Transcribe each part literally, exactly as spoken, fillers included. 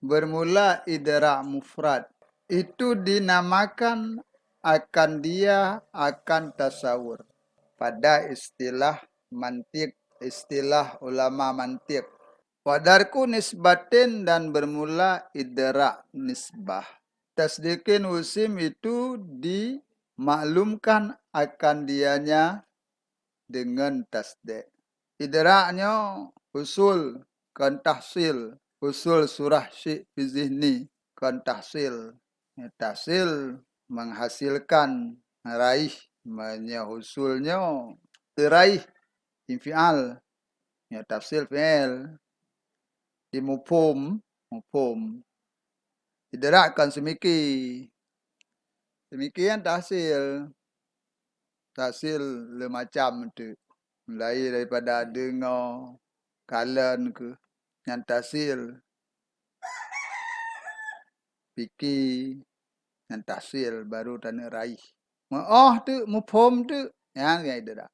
Bermula idrak mufrad. Itu dinamakan akan dia akan tasawur pada istilah mantik, istilah ulama mantik. Wa darku nisbatin, dan bermula idrak nisbah. Tasdikin usim itu dimaklumkan akan dianya dengan tasdik. Idrak nyoe usul kon tahsil, usul surah syik fi zihni kon tahsil. Tahsil menghasilkan, raih, meunyoe usul nyoe teuraih, infial, nyoe tahsil fi'il, di muphom, muphom. Idrak kon seumiki. Seumiki nyan tahsil. Tahsil le macam teuk. Mulai daripada deungoe, kalon keuh, nyan tahsil. Piki, nyan tahsil, baru taneuk raih. Meu'oh teuk, muphom teuk, nyan idrak.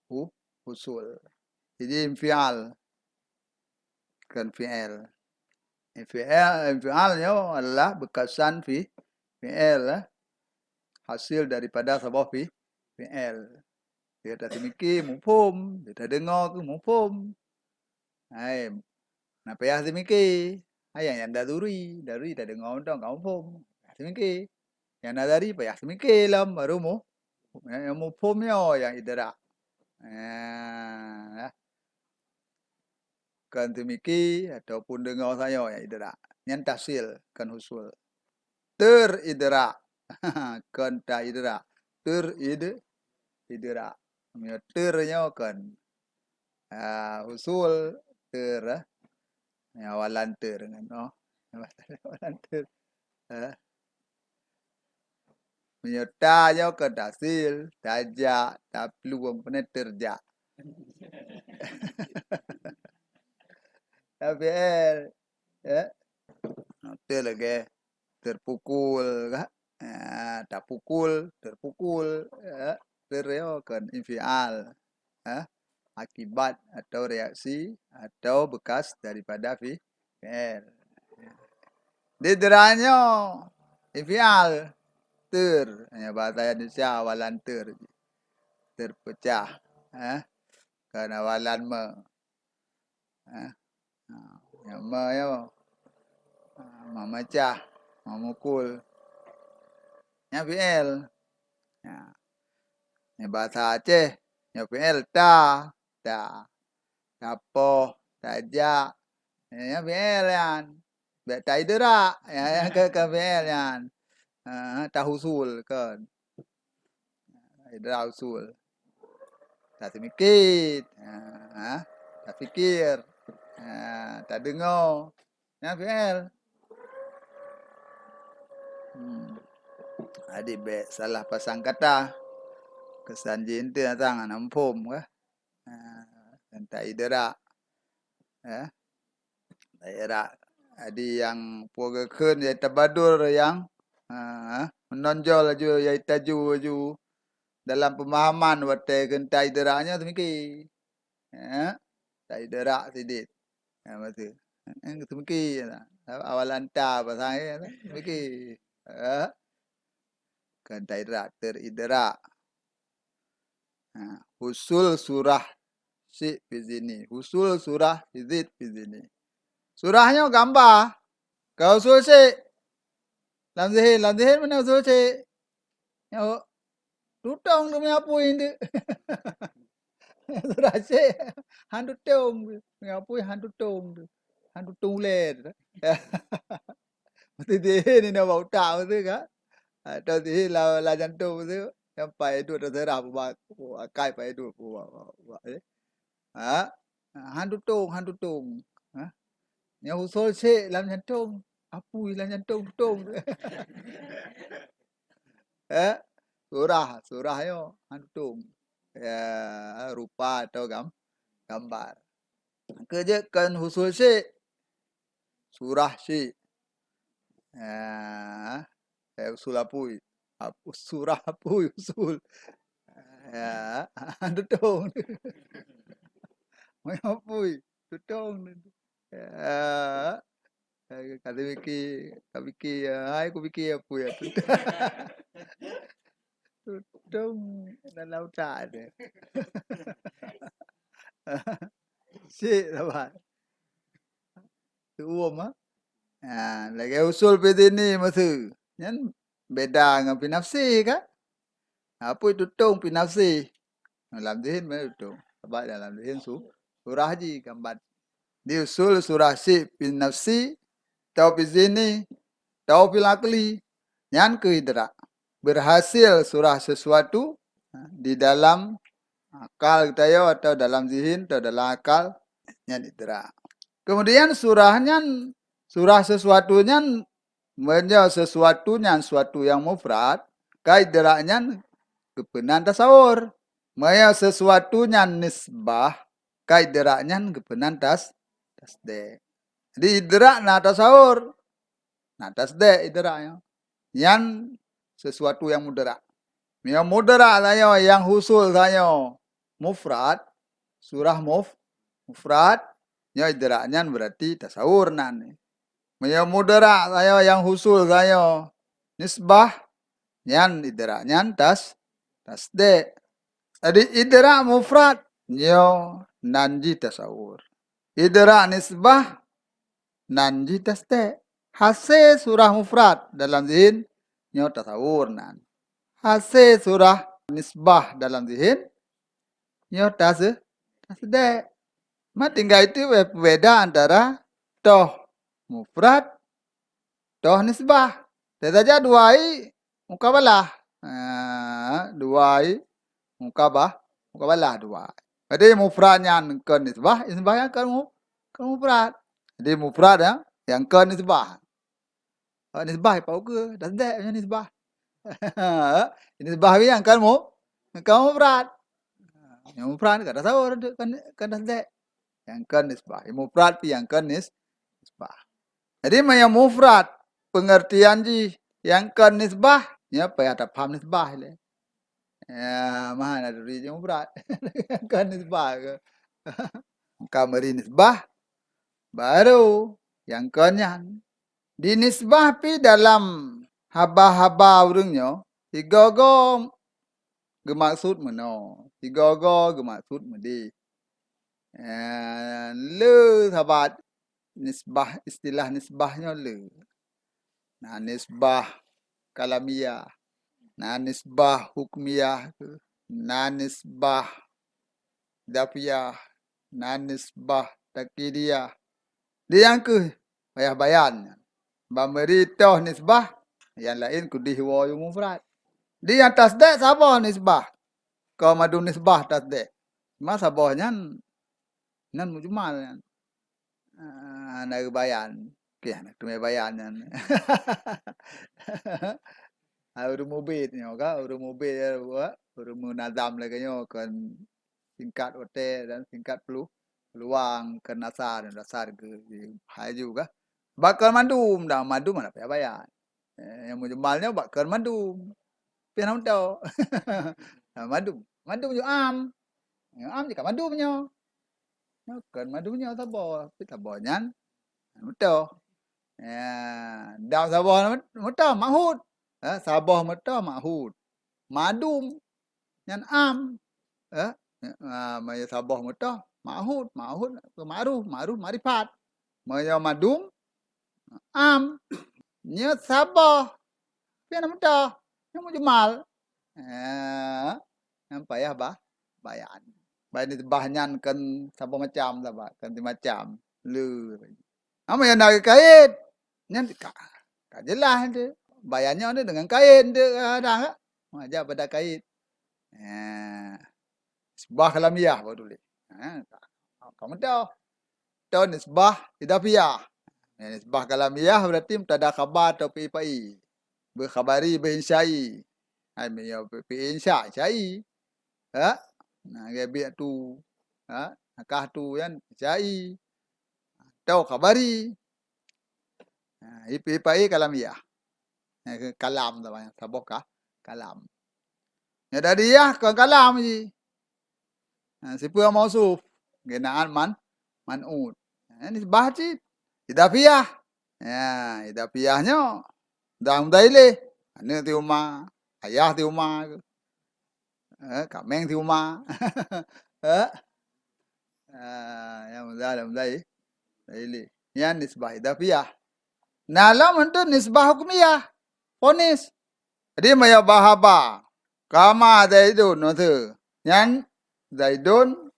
Hu-, usul. Jadi infial. Kon fi'il. Infial, infial nyoe adalah beukasan fi-, fi'il, eh. Hasil daripada saboh fi-, fi'il. Dia taseumiki muphom, dia tadeungoe keuh muphom. Hai, na payah seumiki. Hai, nyang, nyang daruri, daruri tadeungoe mantong ka muphom. Seumiki. Nyang nazari payah seumiki lom, baru mu-, nyang muphom nyoe nyang idrak. Ah, kon seumiki ataupun deungoe sayoe nyang idrak. Nyan tahsil, kon husul. Teuridrak. Kon taidrak. Teurid-, idrak. Meunyoe teur nyoe kon, ah, husul teur, eh. Nyoe awalan teur ngon, oh. Awalan teur. Eh. Meunyoe ta nyoe kon tahsil, tajak, taplueng, pane teurjak. Tapi, eh, eh. Teur lagèe terpukul, ka? Ah, tapukul, terpukul, ya. Teur nyoe kon infial, ya. Akibat atau reaksi atau bekas daripada fi-, fi'il. Di dra nyoe infial, teur. Ya, bahasa Indonesia awalan teur. Terpecah, ya. Kon awalan me. Eh, ha, nyang me nyoe, ha, meumecah, meumukul. Nyan fi'il. Ha. Nyan bahasa Aceh, nyan fi'il ta, ta. Tapoh, tajak. Nyan fi'il nyan. Bèk taidrak, ya, ya, ke, ke fi'il nyan. Ha, tahusul, kan. Idrak usul. Taseumiki, ha, tafikir, ha, tadeungoe. Nyan fi'il. Hmm. Jadi bèk salah pasang kata. Keusan jih eunteuk datang hana muphom kah? Ha, dan taidrak. Ya. Taidrak. Jadi nyang peue geukheun yaitu tabadur nyang, ha, menonjol laju, yaitu taju laju dalam pemahaman watèe kheun taidrak nyoe seumiki. Ya. Taidrak sidit. Ya, betul. Seumiki. Awalan ta pasang ya, seumiki. Ya. Kon taidrak, teuridrak. Ha, husul surah syik fi zihni. Husul surah syik fi zihni. Surah nyoe gamba. Ka husul syik. Lam zihni, lam zihni meunan husul syik. Nyoe tutong tu meunyo apui tu. Surah syik. Han tutong tu. Meunyo apui han tutong tu. Han tutong ulèe tu. Meusti zihni na bak utak meusti ka. Atau zihni la, la jantong meusti. Nyang pai duek teuseurah bak, bak akai pai duek bak, bak, bak, eh. Ha? Han tutong, han tutong. Ha? Nyang usul syik lam jantong. Apui lam jantong tutong. Eh? Surah, surah nyoe han tutong. Ya, rupa atau gam-, gambar. Keu jeuet kon husul syik. Surah syik. Ah, eh, usul apui. Ap-, surah apui, usul. Ya, tutong. Apui, tutong. Ya. Ka pike, ka pike, hai kupike apa ya tu. Tutong dalam utak dia. Sik saban. Tuom ah. Ha, lagèe usul fi dhinni meusu. Nyan beda ngon fi nafsi kan? Apa tutong fi nafsi? Dalam zihin mana tutong? Sebab dalam zihin su, surah ji gambar. Di usul surah sik fi nafsi, tau fi zihni, tau fil aqli. Nyan keuh idrak. Berhasil surah sesuatu di dalam akal geutanyoe atau dalam zihin atau dalam akal, nyan idrak. Kemudian surah nyan, surah sesuatu nyan, meunyoe sesuatu nyan suatu nyang mufrad, ka idrak nyan geupeunan tasawur. Meunyoe sesuatu nyan nisbah, ka idrak nyan geupeunan tas, tasdek. Jadi idrak na tasawur, na tasdek idrak nyan. Nyan sesuatu nyang mudrak. Meunyoe mudrak tanyoe nyang husul tanyoe mufrad, surah muf, mufrad, nyoe idrak nyan berarti tasawur nan. Meunyoe mudrak tanyoe nyang husul tanyoe nisbah, nyan idrak nyan tas, tasdek. Jadi idrak mufrad nyoe nan jih tasawur. Idrak nisbah nan jih tasdek. Hase surah mufrad dalam zihin nyoe tasawur nan. Hase surah nisbah dalam zihin nyoe tase, tasdek. Ma tinggai itu beda antara toh mufrad, toh nisbah. Teusaja dua i mukabalah. Ha, dua i mukabah, mukabalah dua. Jadi mufrad nyan kon nisbah, nisbah nyan kon mu, kon mufrad. Jadi mufrad ya, nyang kon nisbah. Awak nisbah ipau ke? Tasdek nyan nisbah. Nisbah nyan kon mu, kon mufrad. Nyang mufrad ka tasawur, kon, kon tasdek. Nyang kon nisbah. Mufrad pi nyang kon nis, nisbah. Jadi meunyoe mufrad pengertian jih nyang kon nisbah, nyoe payah tapaham nisbah lé. Ya, mah na turi jih mufrad. Nyang kon nisbah ke. Ka meuri nisbah, baru nyang kon nyan. Di nisbah pi dalam haba-haba ureuëng nyoe, sigoe-goe geumaksud meunoe, sigoe-goe geumaksud meudeh. Eh, le sabat nisbah, istilah nisbah nyoe le. Na nisbah kalamiyah, na nisbah hukmiyah, na nisbah idafiyah, na nisbah taukidiyah. Di nyang keuh payah bayan nyan. Ban meuri toh nisbah, nyang laén keudeh woe mufrad. Di nyang tasdek saboh nisbah. Kon mandum nisbah tasdek. Ma saboh nyan, nyan mujmal nyan. Ah, na bayan. Okey, na teumé bayan nyan. Ah, ureuëng mubit nyoe ka, ureuëng mubit, ureuëng munazam lagée nyoe kon singkat watée dan singkat pelu-, peluang kon nasar, nasar geu-, hai juga. Bak kon mandum, dan mandum hana payah bayan. Eh, nyang mujmal nyoe bak kon mandum. Pih na meutoe. Mandum. Mandum nyoe am. Nyoe am jih ka mandum nyoe. Nyoe kon mandum nyoe saboh. Tapi saboh nyan meutoe. Ya, dam saboh meutoe, mahud. Ha, saboh meutoe, mahud. Mandum. Nyan am. Eh, ah, meunyoe saboh meutoh, ma'hud, ma'hud keu ma'ruf, ma'ruf makrifat. Meunyoe madum, am. Nyoe saboh, pian meutoh, nyoe mujmal. Eh, nyang payah bah, bayan. Bah nisbah nyan kon saboh macam saban, kon simacam. Le. Ama nyang na kait, nyan ka, ka jeulaih tu. Bayan nyoe tu deungon kait tu, kadang, ha. Maja pada kait. Ha. Nisbah kalamiyah baru tuléh. Ha, ka, ka meudoh. Toh nisbah idafiyah. Ya, nisbah kalamiyah berarti mubtada khabar atau fi'il fa'il. Beukhabari, beuinsyai. Hai, meunyoe fi-, fi'il insya, insyai. Ha? Nah, geubit tu. Ha? Nakah tu kan, insyai. Atau khabari. Ha, ipe-, ipai kalamiyah. Ha, ke kalam tu, saboh ka, kalam. Nyang dari yah kon kalam ji. Ha, sipeue mausuf? Geunaan man, man'ut. Ha, nisbah cit. Idafiyah. Ya, idafiyah nyoe. Dang mudai lé. Aneuk ti uma, ayah ti uma, eh, kaméng ti uma. Eh? Ah, nyang mudai, mudai lé. Nyan nisbah idafiyah. Na lom untuk nisbah hukmiyah. Ponis. Jadi, meunyoe bahaba, kama Zaidun, maksud nyan Zaidun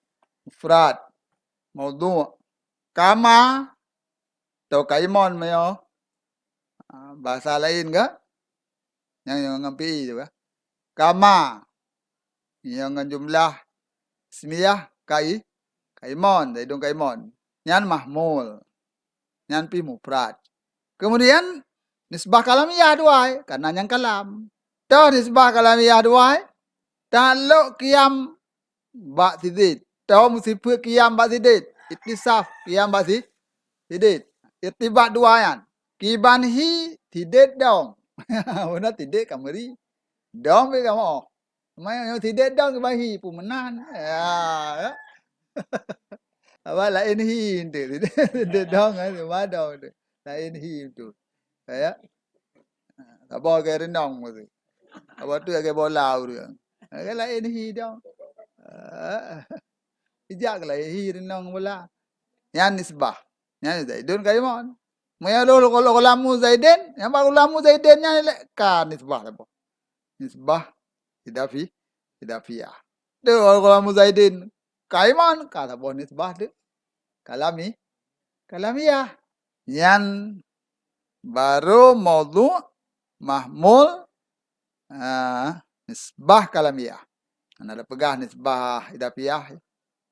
mufrad, maudhu'. Kama atau kaimon meunyoe, ah, bahasa laén ka? Nyang, nyang ngon fi'i tu ka? Kama. Nyang ngon jumlah ismiyah kai-, kaimon, Zaidun kaimon. Nyan mahmul. Nyan pih mufrad. Kemudian nisbah kalamiyah dua, karena nyang kalam. Toh nisbah kalamiyah dua, taklok kiam bak sidit. Toh meusifeuet kiam bak sidit. Itisaf kiam bak si-, sidit. Irtibat dua nyan. Kiban hi sidit dong. Beuna sidit ka meuri. Dong pih ka moh. Manyang nyang sidit dong kiban hi pun meunan. Ya, ya. Apa laén hi tu. Sidit dong kan, cuma dong tu. Laén hi tu. Ya. Saboh lagèe rinong tu. Apa tu lagèe bola ureueng. Lagèe laén hi dong. Ah. Ijak ke laén hi rinong bola. Nyan nisbah. Nyan Zaidun kaimon. Meunyoe lôn, lôn, lôn lamu Zaidin, nyang bak lôn lamu Zaidin nyan lé ka nisbah saboh. Nisbah idafi-, idafiyah. Deuh, lôn lamu Zaidin kaimon, ka saboh nisbah tu. Kalami-, kalamiyah. Nyan baru maudhu', mahmul, ah, nisbah kalamiyah. Hana tapeugah nisbah idafiyah.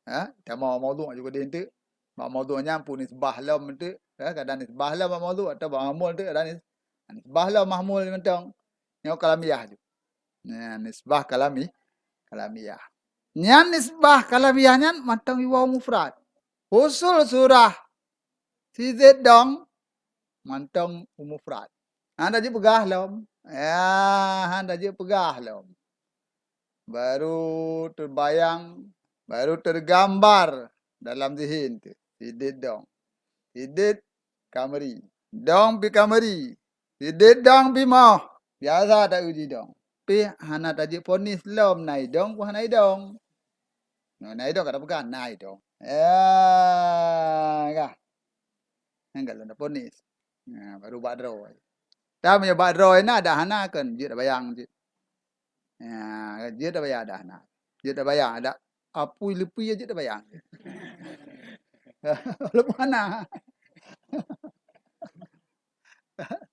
Ha, tamong maudhu' juga di enteuk. Bak maudhu' nyan pun nisbah lom enteuk. Ha, kadang nisbah lom bak maudhu' atau bak mahmul enteuk, kadang nis-, nisbah lom mahmul mantong. Nyoe kalamiyah ju. Nah, nisbah kalami-, kalamiyah. Nyan nisbah kalamiyah nyan mantong iwoe mufrad. Usul surah si Zaid dong mantong u mufrad. Hana jeuet peugah lom. Ya, hana jeuet peugah lom. Baru terbayang, baru tergambar dalam zihin tu. Si Zaid dong. Si Zaid ka meuri. Dong pih ka meuri. Si Zaid dong pih moh. Biasa ta uji dong. Pih hana tajeuet ponis lom na idong ku hana idong. Nyoe na idong ka tapeugah na idong. Ya, ka. Nyang ka lôn taponis. Nah, baru bak droe. Tapi meunyoe bak droe na dak hana kan jeuet tabayang jeuet. Ya, jeuet tabayang dak hana. Jeuet tabayang dak apui leupie jeuet tabayang. Walaupun hana.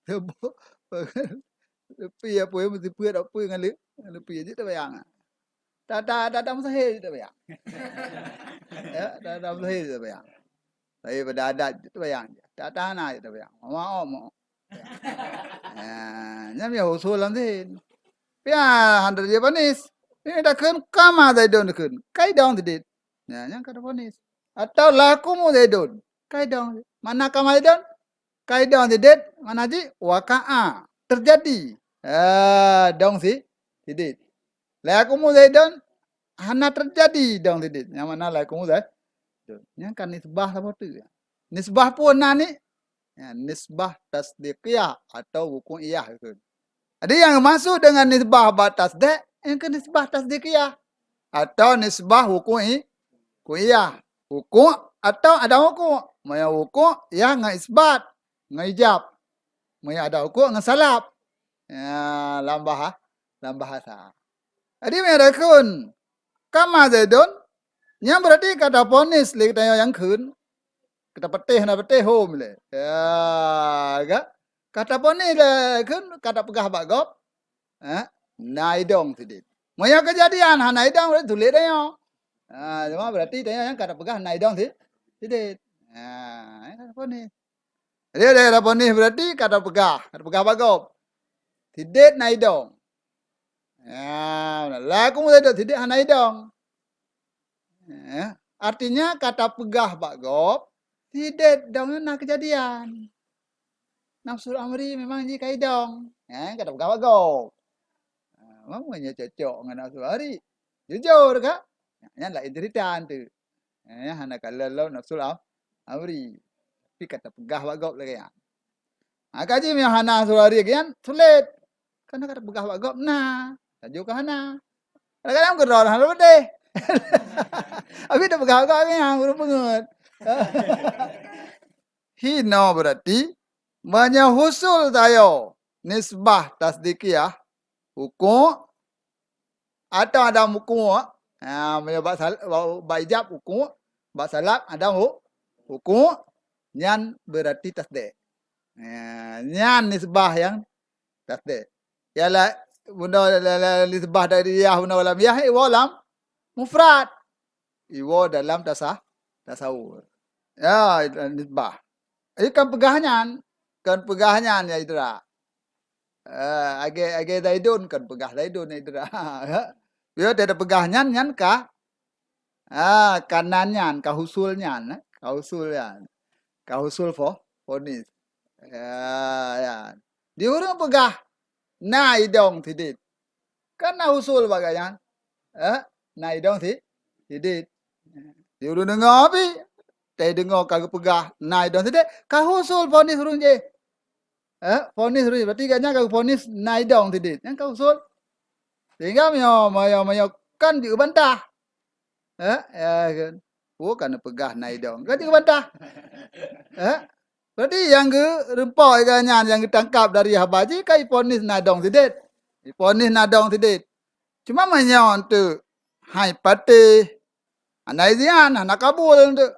Teubo-, leupie apui meuteupeuet apui ngon leu-, leupie jeuet tabayang. Tata, tata mustahil jeuet tabayang. Ya, tata mustahil jeuet tabayang. Tapi pada adat jeuet tabayang. Tata hana jeuet tabayang. Mau, mau. Ya, nyan ya usul lam zihin. Pih hana jeuet ponis. Ini takheun kama Zaidun takheun. Ka idong sidit. Ya, nyan ka taponis. Atau la yakumu Zaidun. Ka idong. Mana kama Zaidun? Ka idong sidit, mana jih? Waqa'a. Terjadi. Ah, dong si-, sidit. La yakumu Zaidun, hana terjadi dong sidit. Nyang mana la yakumu Zaidun. Nyan kan nisbah saboh tu. Nisbah pun na ni. Ya, nisbah tasdiqiyah atau wuqu'iyah tu. Jadi nyang maksud dengan nisbah bak tasdiq, nyang keu nisbah tasdiqiyah atau nisbah wuqu'i-, wuqu'iyah. Wuqu' atau adam wuqu'. Meunyoe wuqu' ya ngon isbat, ngon ijab. Meunyoe adam wuqu' ngon salab. Ya, lam baha-, lam bahasa. Jadi meunyoe takheun kama Zaidun, nyan berarti ka taponis lé geutanyoe nyang kheun. Ka tapatéh na patéh hom lé. Ya, ka? Ka taponis lé kheun, ka tapeugah bak gob. Ha? Na idong sidit. Meunyoe keujadian hana idong, berarti tulék tanyoe. Ha, cuma berarti tanyoe nyang ka tapeugah na idong si-, sidit. Ha, ka taponis. Jadi, ada taponis berarti ka tapeugah, ka tapeugah bak gob. Sidit na idong. Ya, la yakumu Zaidun, sidit hana idong. Ya, artinya ka tapeugah bak gob, sidit dong nyan na keujadian. Nafsul amri memang jih ka idong. Ya, ka tapeugah bak gob. Ha, memang nyoe cocok ngon nafsul amri. Jujur ka? Nyan laén cerita tu. Eh, hana kalon lom nafsul am-, amri. Tapi ka tapeugah bak gob lagèe nyan. Ha, kaji meunyoe hana surat riek nyan sulet. Karena ka teupeugah bak gob na, laju ka hana. Kadang-kadang keudroe hana leubeh. Habis teupeugah bak gob nyan, ureueng peungeut. Hino berarti, meunyoe husul sayo nisbah tasdiqiyah, hukuk, atau adam hukuk, ha, meunyoe bak sal-, bak, bak ijab hukuk, bak salab adam hu-, hukuk, nyan berarti tasdek. Ha, nyan nisbah nyang tasdek. Ialah bunoe la-, la-, nisbah dari yah bunoe lam yah, iwoe lam mufrad. Iwoe dalam tasah-, tasawur. Ya, nisbah. Ikan peugah nyan, kan peugah nyan ya Idra. Eh, age, age Zaidun kan peugah Zaidun ya Idra. Yo, dia peugah nyan, nyan ka, ah, kanan nyan, ka husul nyan, eh, ka husul nyan. Ka husul fo-, fonis. Ya, ya. Di ureueng peugah na idong sidit. Kan na husul bak gobnyan. Eh, na idong si-, sidit. Di ureueng deungoe pi, tai deungoe ka geupeugah na idong sidit, ka husul fonis ureueng jih. Eh, fonis ureueng jih, berarti gobnyan ka geufonis na idong sidit. Nyan ka husul. Sehingga meunyoe, meunyoe, meunyoe kan jeuet bantah. Eh, ya kan. Oh, kan peugah na idong. Kan jeuet bantah. Eh? Berarti nyang geureumpok ika nyan nyang geutangkap dari haba jih ka iponis na dong sidit. Iponis na dong sidit. Cuma meunyoe teuk hai patéh, hana izian, hana kabul teuk.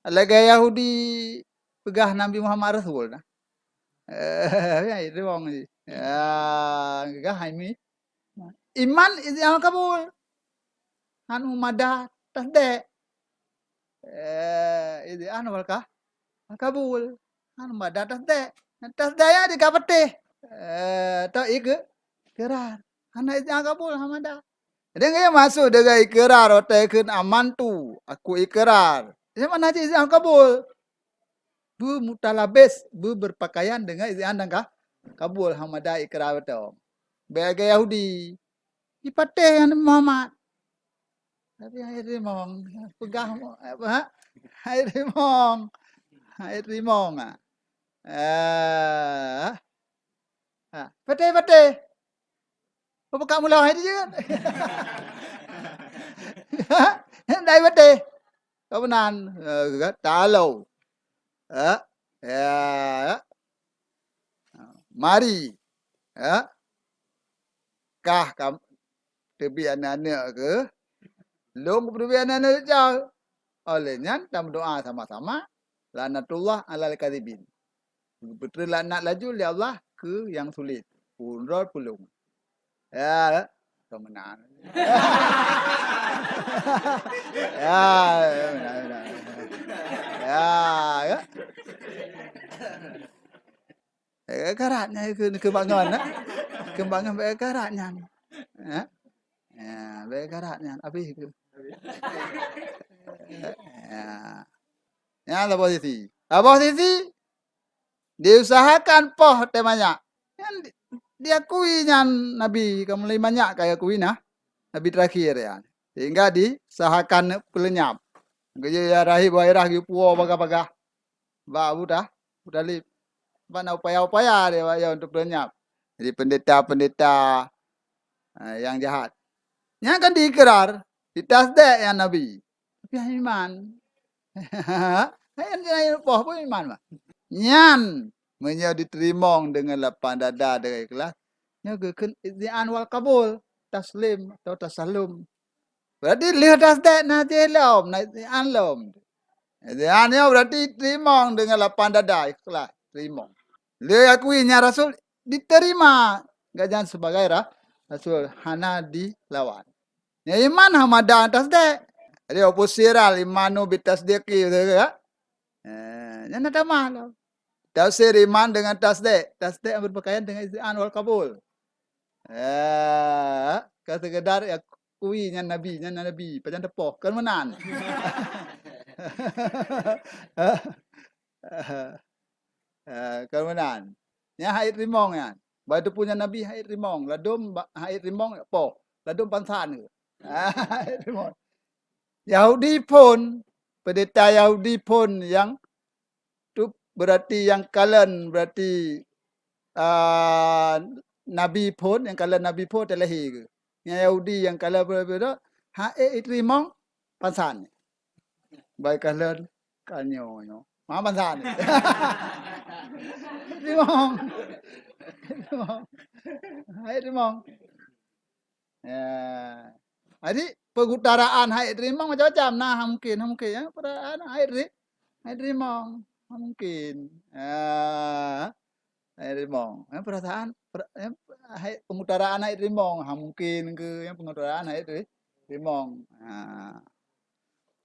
Lagèe Yahudi peugah Nabi Muhammad Rasul nah. Eh, ya, itu wong ni. Ya, gah hai mi. Iman izian kabul. Anu mada tasdek. Eh, izian wal ka-, kabul. Anu mada tasdek. Tasdek ya di ka patéh. Eh, tau ike-, ikrar. Hana izian kabul hamada. Jadi ngai maksud dengan ikrar otai kheun amantu, aku ikrar. Jadi mana cit izian kabul? Beumutalabes, be-, berpakaian dengan izian dan ka-, kabul hamada ikrar beutôi. Bèk lagèe Yahudi. Ipatéh Nabi Muhammad. Tapi hai rimong, peugah mo-, apa? Hai rimong. Hai rimong, ah. Ah. Ha, patéh, patéh. Peue ka meulo hai dijeuet? Dai patéh. Ka meunan, eh, ta'alau. Eh, ya, ya. Mari. Eh. Kah kam-, teubiet aneuk-aneuk keu lôn, kupeuteubiet aneuk-aneuk cau. Oleh nyan tameudoa sama-sama, laknatullah alal kadzibin. Geupeuteulaknat laju lé Allah keu nyang sulet, peue droe peulông. Ya, ka meunan. Ya, ya, meunan, meunan. Ya, ya. Eh, karat nyan keu, keu bangon, eh. Keu bangon bèk karat nyan. Eh? Ya, bèk karat nyan. Habis keu. Ya. Nyan saboh sisi. Saboh sisi, diusahakan poh teuh manyak. Nyan di-, diakui nyan Nabi, ka mulai manyak ka diakui nah. Nabi terakhir nyan. Sehingga diusahakan peuleunyap. Geuyue ya rahib wairah geupuwoe bagah-bagah. Bak Abu Ta-, Abu Thalib. Bak na upaya-upaya dia bak nyan untuk peuleunyap. Jadi pendeta-pendeta, eh, yang jahat. Nyan kan diikrar, ditasdek nyan Nabi. Tapi hana iman. Hai, hai, poh pun iman bah. Nyan, meunyoe diteurimong deungon lapang dada, deungon ikhlas, nyoe geukheun izian wal kabul, taslim atau tasallum. Berarti lheueh tasdek na jih lom, na izian lom. Izian nyoe berarti teurimong deungon lapang dada, ikhlas, teurimong. Lheueh akui nyan rasul, diterima gobnyan sebagai ra-, rasul, hana dilawan. Nyan iman hamada tasdek. Jadi, opposite al imanu bitasdiqi, beutôi ke, ya? Eh, nyan na tamah lom. Tafsir iman dengan tasdek. Tasdek yang berpakaian dengan izian wal kabul. Eh, ka sekedar ya kui nyan nabi, nyan nabi, pajan teupok, kan meunan. Eh, kan meunan. Nyan hait rimong nyan. Bak teupeu nyan nabi hait rimong, ladôm ba-, hait rimong poh, ladôm pansan ke. Hait rimong. Yahudi phon, pendeta Yahudi phon nyang tu berarti nyang kalon, berarti ah, Nabi phon, nyang kalon Nabi phon teulahé geuh. Nyang Yahudi nyang kalon peue-peue tu, han ék jiteurimong pansan. Bai kalon ka nyoe nyoe. Ma pansan. Teurimong. Teurimong. Hai teurimong. Ya. Jadi, pengutaraan hai teurimong macam-macam. Nah, mungkin, mungkin ya. Perutaraan hai teri-, hai teurimong. Mungkin. Ya. Hai teurimong. Ya, perasaan, per-, ya, hai, pengutaraan hai teurimong. Ha, mungkin ke, ya, pengutaraan hai teri-, teurimong. Ha.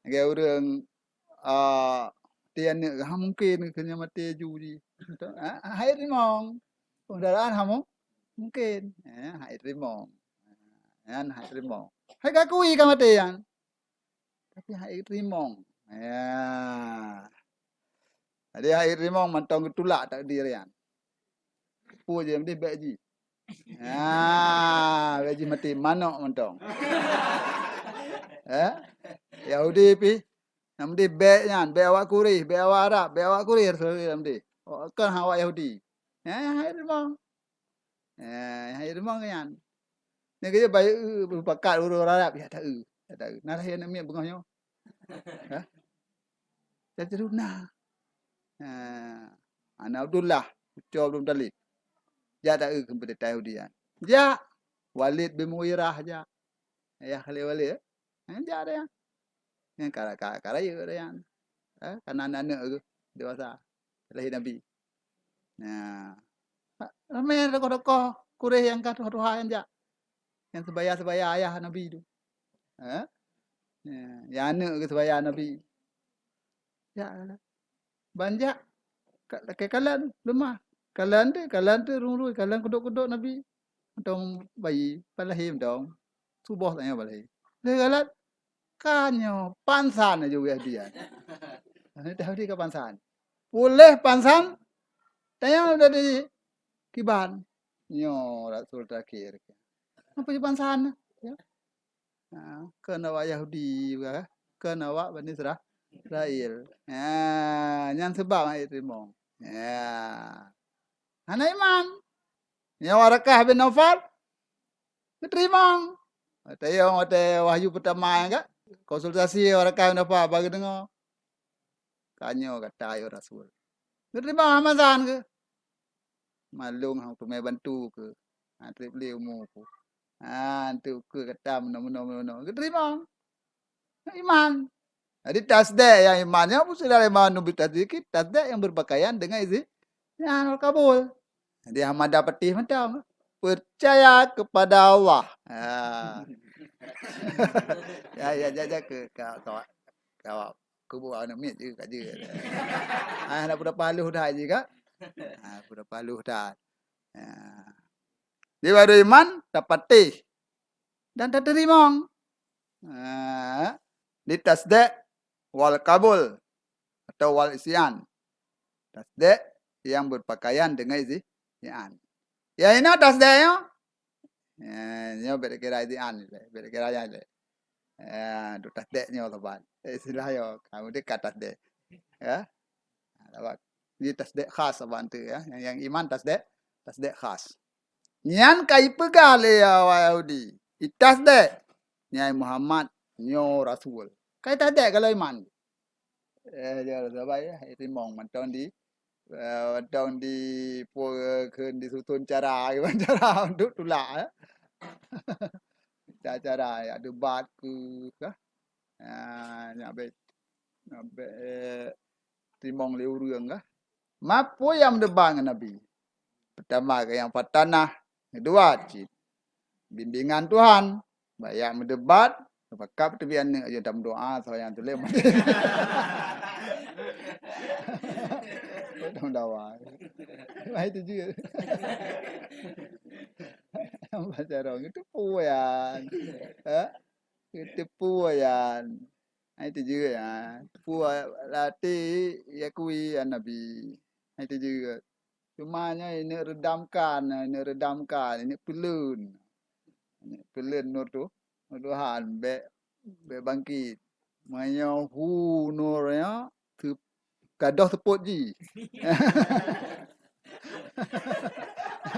Lagèe ureueng ah, maté aneuk, ha, mungken keu nyan maté aju jih. Ha, hai teurimong. Pengudaraan ha mu-, mungken. Eh, hai teurimong. Nyan hai teurimong. Hai gakui ka maté nyan. Tapi hai teurimong. Ya. Jadi hai teurimong mantong geutulak takdir nyan. Peue jih, meusti bèk jih. Ah, bèk jih maté manok mantong. Eh? Yahudi pih, na meusti bèk nyan, bèk awak Quraisy, bèk awak Arab, bèk awak Quraisy, na meusti. Oh, kon awak Yahudi. Eh, hai teurimong. Eh, hai teurimong nyan. Nyan keuh bayeue, beupakat ureueng Arab, ya taeu, ya taeu. Na lahé aneuk miet beungoh nyoe. Hah? Jadi na. Ha, aneuk Abdullah, cucu Abdul Muthalib. Jak taeu keu peurintah Yahudi nyan. Jak. Walid bin Mughirah jak. Ayah Khalid Walid, eh? Ha, jak dia. Nyan ka, ka, ka rayeuk dia nyan. Eh, ka na aneuk-aneuk geuh dewasa. Lahé Nabi. Nah. Ramé tokoh-tokoh Quraisy nyang ka tuha-tuha nyan jak. Nyang seubaya-seubaya ayah Nabi tu. Eh? Ya, nyang aneuk geuh seubaya Nabi. Jak lah. Ban jak. Ka-, lakèe kalon, leumah. Kalon teuh, kalon teuh rui-rui, kalon kudok-kudok Nabi. Mantong bayi, ban lahé mantong. Suboh tanyoe ban lahé. Lheueh kalon, ka nyoe pansan laju Yahudi nyan. Yahudi ka pansan. Puléh pansan, tanyoe udah di kiban. Nyoe rasul terakhir. Apa je pansan? Ya. Ha, keu awak Yahudi, keu awak Bani Isra-, Israel. Ha, nyan seubab han teurimong. Ya. Hana iman. Nyoe Warakah bin Naufal geuteurimong. Watèe, watèe wahyu peutama nyan ka, konsultasi Warakah bin Naufal bak geudeungoe. Ka nyoe gata ayoe rasul. Geuteurimong Hamadan keuh. Malông hana teumé bantu keuh. Ha, trép lé umu keuh. Ha, anteuk keuh gata meunoe, meunoe, meunoe, meunoe. Geuteurimong. Iman. Jadi tasdek nyang iman nyan busyira liman mu'minin bitasdiqi, tasdek nyang berpakaian dengan izin nyan wal kabul. Jadi Ahmad Patih mantong. Percaya kepada Allah. Ha. Ya, ya, ya, ya, ke, ke, ke, ke, kubu aneuk miet je ka je. Ah, nak peudah paluh dah je ka. Ah, peudah paluh dah. Ha. Di baru iman, tapatéh dan tateurimong. Ha. Di tasdek wal kabul atau wal isyan. Tasdek yang berpakaian dengan isi-, isyan. Ya, ina tasdek nyoe. Eh, nyoe bèk kira isyan lé, bèk kira nyan lé. Eh, duek tasdek nyoe saban. Eh, istilah nyoe, kamoe di ka tasdek. Ya. Sabab di tasdek khas saban tu ya. Yang, yang iman tasdek, tasdek khas. Nyan ka ipeugah lé awak Yahudi, itasdek, nyan Muhammad nyoe rasul. Ka itasdek ka lheueh iman. Eh, ya, sabai ya, itimong mantong di, eh, mantong di pue kheun disusun cara, cara untuk tulak, eh. Cara-cara ya debat keu kah. Ah, nyak bèk, nyak bèk, eh, timong lé ureueng kah. Ma peue nyang meudebat ngon Nabi? Peutama, nyang fatanah, keudua cit bimbingan Tuhan. Bak jak meudebat, pakat teubiet aneuk aja tameudoa, soe nyang tuléh maté. Tameudawa. Wah, itu juga. Baca rong itu puyan. Ha? Itu puyan. Ha, itu juga ya. Puyan lati ya kui ya Nabi. Ha, itu juga. Cuma nyoe ineuk reudamkan, ineuk reudamkan, ineuk peuleuen. Ineuk peuleuen nur tu, nur Tuhan bèk, bèk bangkit. Meunyoe hu nur nyoe, teu-, gadôh seupôt jih.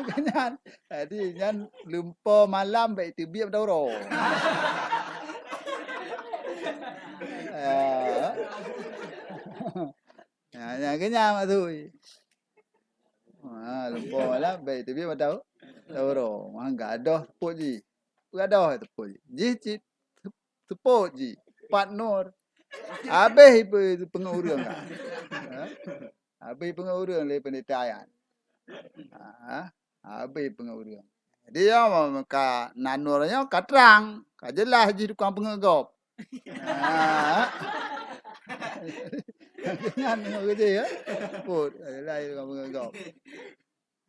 Nyan, jadi nyan lumpoe malam bèk teubiet mata uroe. Ah. Nyan, nyan keuh nyan maksud. Ha, lumpoe malam bèk teubiet mata u-, mata uroe. Mah gadoh seupôt jih. Gadoh seupôt jih. Jih cit seupôt jih. Pat nur. Habéh ipe-, ipeungeut ureueng ka. Ha? Habéh ipeungeut ureueng lé peundeta nyan. Ha? Habéh ipeungeut ureueng. Jadi, ya, ka na nur nyoe ka trang, ka jeulaih jih tukang peungeut gob. Ha? Nyan nyoe keudéh, ya. Put, ka jeulaih jih tukang peungeut gob.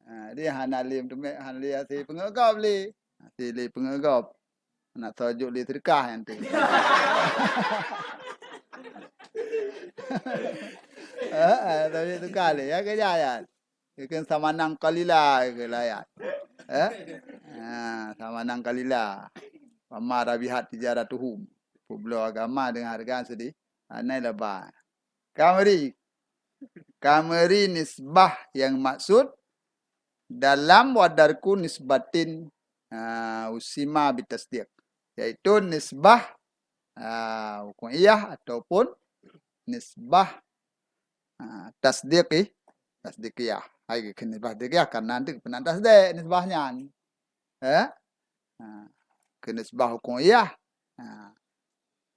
Ha, jadi hana lé teumé-, hana lé hase peungeut gob lé. Hase lé peungeut gob. Nak sojok lé seudeukah nyan teuh. Ha, ha, sojok seudeukah lé, ya, keuh nyan. Keuh samanang qalila, keuh layat. Eh? Ha, samanang qalila. Fama rabihat tijaratuhum. Peubloe agama deungon hareuga seudeh. Hana laba. Kamari. Kamari nisbah nyang maksud dalam wadarku nisbatin, ah, usima bitasdiq, yaitu nisbah, ah, hukmiyah ataupun nisbah, ah, tasdiqi-, tasdiqiyah. Hai keuh nisbah tasdiqiyah karena nanti peunan tasdiq nisbah nyan. Eh? Ha, keu nisbah hukmiyah. Ha.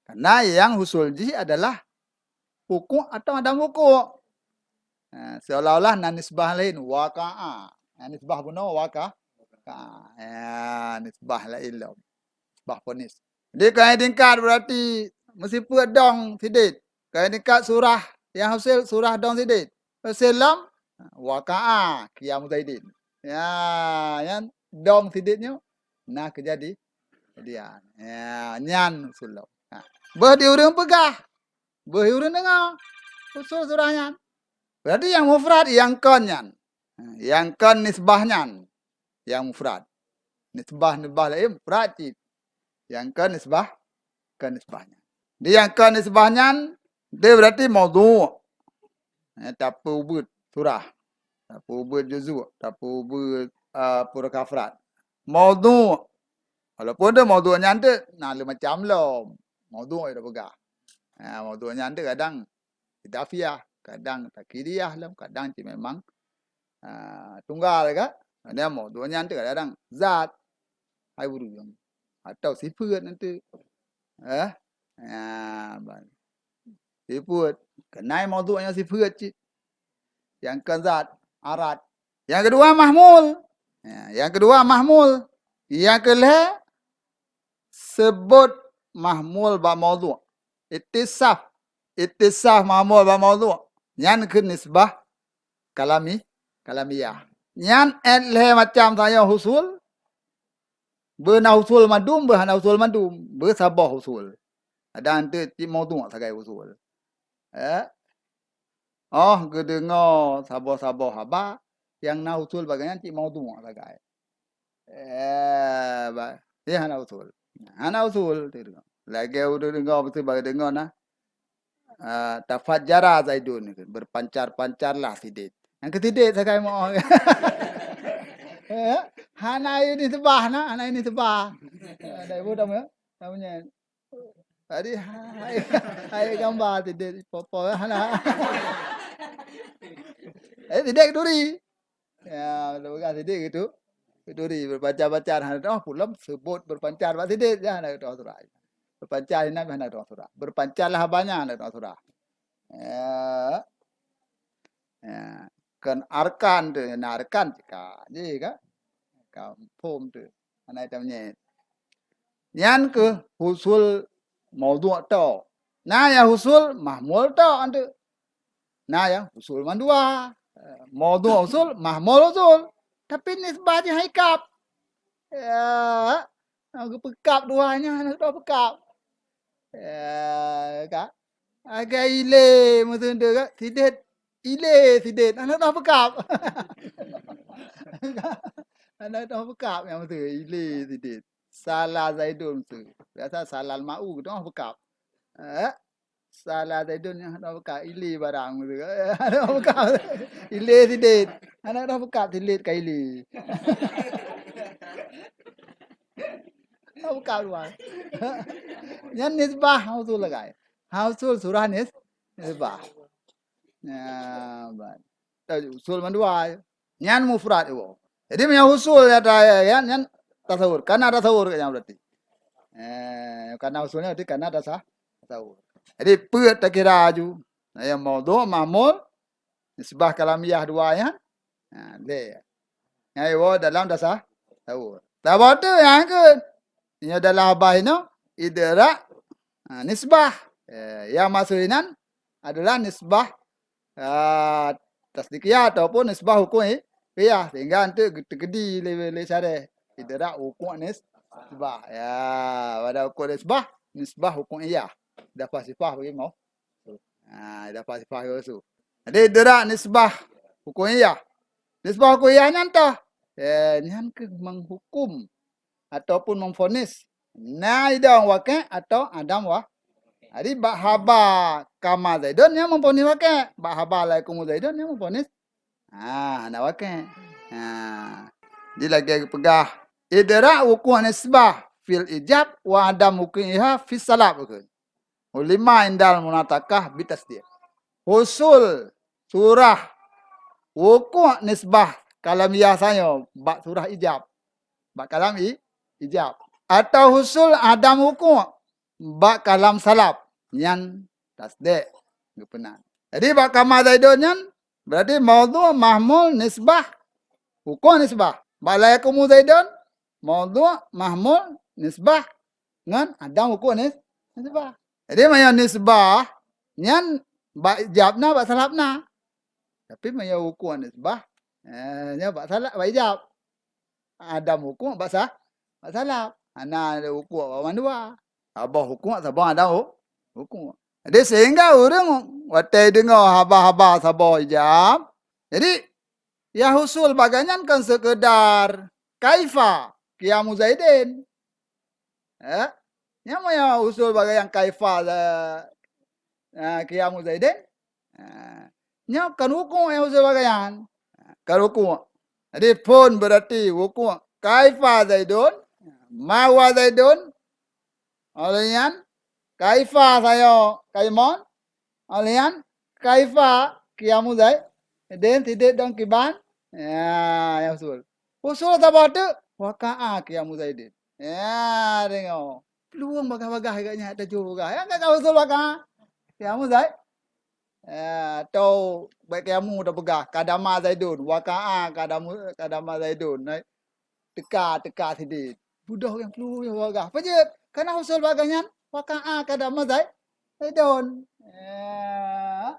Karena nyang husul jih adalah hukuk atau adam hukuk. Ha, seolah-olah na nisbah laén, waqa'a. Na nisbah bunoe waqa-, ka. Ya, nisbah laén lom. Nisbah ponis. Jadi, keu tingkat berarti meusifeuet dong sidit. Keu tingkat surah nyang husul surah dong sidit. Husul lom, waqa'a qiyamu Zaidin. Ya, nyan dong sidit nyoe na keujadi-, kejadian. Ya, nyan husul lom. Ha. Beuh di ureueng peugah, beuh di ureueng deungoe. Husul surah nyan. Berarti nyang mufrad nyang kon nyan. Ha, nyang kon nisbah nyan. Nyang mufrad. Nisbah, nisbah laén mufrad cit. Nyang kon nisbah, kon nisbah nyan. Di nyang kon nisbah nyan, dia berarti maudhu'. Eh, tapeubeuet surah. Tapeubeuet juzuk, tapeubeuet, ah, pura kafrat. Maudhu'. Walaupun tu maudhu' nyan tu na lé macam lom. Maudhu' ida peugah. Ha, maudhu' nyan tu kadang idafiyah, kadang takyidiyah lom, kadang cit memang, ah, tunggal ka. Ada maudhu' nyan tu kadang zat, hai ureueng, atau sifeuet nanti. Eh? Ya, ba-, sifeuet. Keunan maudhu' nyan sifeuet cit. Nyang keu zat, arat. Nyang keudua mahmul. Ya, nyang keudua mahmul. Nyang keu lhèe seubot mahmul bak maudhu'. Itisaf. Itisaf mahmul bak maudhu'. Nyan keuh nisbah kalami-, kalamiyah. Nyan 'et lhèe macam sayoe husul. Beuh na husul mandum, beuh hana husul mandum. Beuh saboh husul. Kadang teuk cit maudhu' sagai husul. Eh? Oh, geudeungoe saboh-saboh haba nyang na husul bak gobnyan cit maudhu' sagai. Eh, ba-, eh, hana husul. Hana husul, teudeungoe. Lagèe ureueng deungoe, beutôi bak geudeungoe na, ah, tafajjara Zaidun, berpancar-pancarlah sidit. Nyang keu sidit sagai moh. Eh, hana ié nisbah na, hana ié nisbah. Eh, dah ibu dah, ya? Namanya. Tadi hai, hai gamba sidit popo hana. Eh, sidit keuturi. Ya, lôn peugah sidit gitu. Keuturi berpancar-pancar hana teuh, oh, pulom seubot berpancar bak sidit ya hana teuh surah. Berpancar inan hana teuh surah. Berpancarlah haba nyan hana teuh surah. Ya. Ya. Kon arkan tu, na arkan ka. Ji ka? Ka phom tu. Hana itam nyet. Nyan keuh husul maudhu' tok. Na nyang husul mahmul tok antu. Na nyang husul mandua. Eh, maudhu' husul, mahmul husul. Tapi nisbah jih hai kap. Ya, na geupeukap dua nyan, na geupeukap. Ya, ka. Agak ilé meuteun tu ka. Sidit, ilé sidit. Hana teuh peukap. Hana teuh peukap nyang meuteun, ilé sidit. Sala Zaidun meuteun. Biasa salal ma'u teuh peukap. Eh? Sala Zaidun nyang hana peukap, ilé barang meuteun. Hana peukap. Ilé sidit. Aneuk dah bukab tilet kaili. Dah bukab luar. Nyan nisbah hana usul lagai. Hana usul surah nis-, nisbah. Ya, ban. Usul mandua. Nyan mufrad iwoe. Jadi meunyoe usul ya, ya, nyan tasawur. Kana tasawur nyan berarti. Eh, kana usulnya berarti kana tasa-, tasawur. Jadi peue takira aju. Nah, yang maudhu', mahmul, nisbah kalamiyah dua nyan. Ha, lé. Nyan iwoe dalam tasa-, tasawur. Saboh tu nyang keun. Nyoe dalam babah inoe, idrak, ha, nisbah. Eh, yang maksud inan adalah nisbah, ah, tasdiqiyah ataupun nisbah hukmiyah, sehingga eunteuk teukeudi lé, lé syarah idrak hukuk nisbah. Ya, pada hukuk nisbah, nisbah hukmiyah. Dah sifah bagi mau. Ha, dah sifah bagi rasul. Jadi idrak nisbah hukmiyah. Nisbah hukmiyah nyan toh, eh, nyan keuh menghukum ataupun memvonis na idong waqi' atau adam wa-, jadi bak haba kama Zaidun nyan memvonis waqi', bak haba la yakumu Zaidun nyan memvonis, ha, hana waqi'. Ha. Jadi lagèe geupeugah, idrak wuqu' nisbah fil ijab wa adam wuqu'iha fis salab, kheun ulama indal munatakah bitasdiq. Husul surah wuqu' nisbah kalamiyah sanyoe bak surah ijab. Bak kalam i-, ijab. Atau husul adam wuqu' bak kalam salab. Nyan tasdiq geupeunan. Jadi bak kama Zaidun nyan berarti maudhu', mahmul, nisbah, wuqu' nisbah. Bak la yakumu Zaidun, maudhu', mahmul, nisbah ngon adam wuqu' nis-, nisbah. Jadi meunyoe nisbah nyan bak ijab na, bak salab na. Tapi meunyoe wuqu' nisbah, eh, nyan bak salab, bak ijab. Adam wuqu' bak sa-, bak salab. Hana ada wuqu' bak mandua. Saboh wuqu', saboh adam wu-, wuqu'. Jadi sehingga ureueng watèe deungoe haba-haba saboh ijab, jadi ya husul bagainyan kon seukeudar kaifa qiyamu Zaidin. Eh? Nyan meunyoe usul bagainyan kaifa, eh, qiyamu Zaidin. Eh, nyoe kon wuqu' nyang usul bagainyan. Kon wuqu'. Jadi phon berarti wuqu' kaifa Zaidun, ma huwa Zaidun, óh lheueh nyan kaifa sayoe kaimon, Óh lheueh nyan, kaifa qiyamu Zaidin, sidék dong kiban? Ya, nyang usul. Usul saboh teuk, waqa'a qiyamu Zaidin. Ya, deungoe. Peuluwang bagaih-bagaih geuh nyan, teuju bagaih. Nyang ka usul waqa'a qiyamu Zaid. Ya, atau bak qiyamu tapeugah, qadama Zaidun, waqa'a qadamu, qadama Zaidun. Teuka, teuka sidék. Beudôh nyang peuluwang bagaih. Peue jeuet? Kana usul bagaih nyan, waqa'a qadama Zai-, Zaidun. Ya.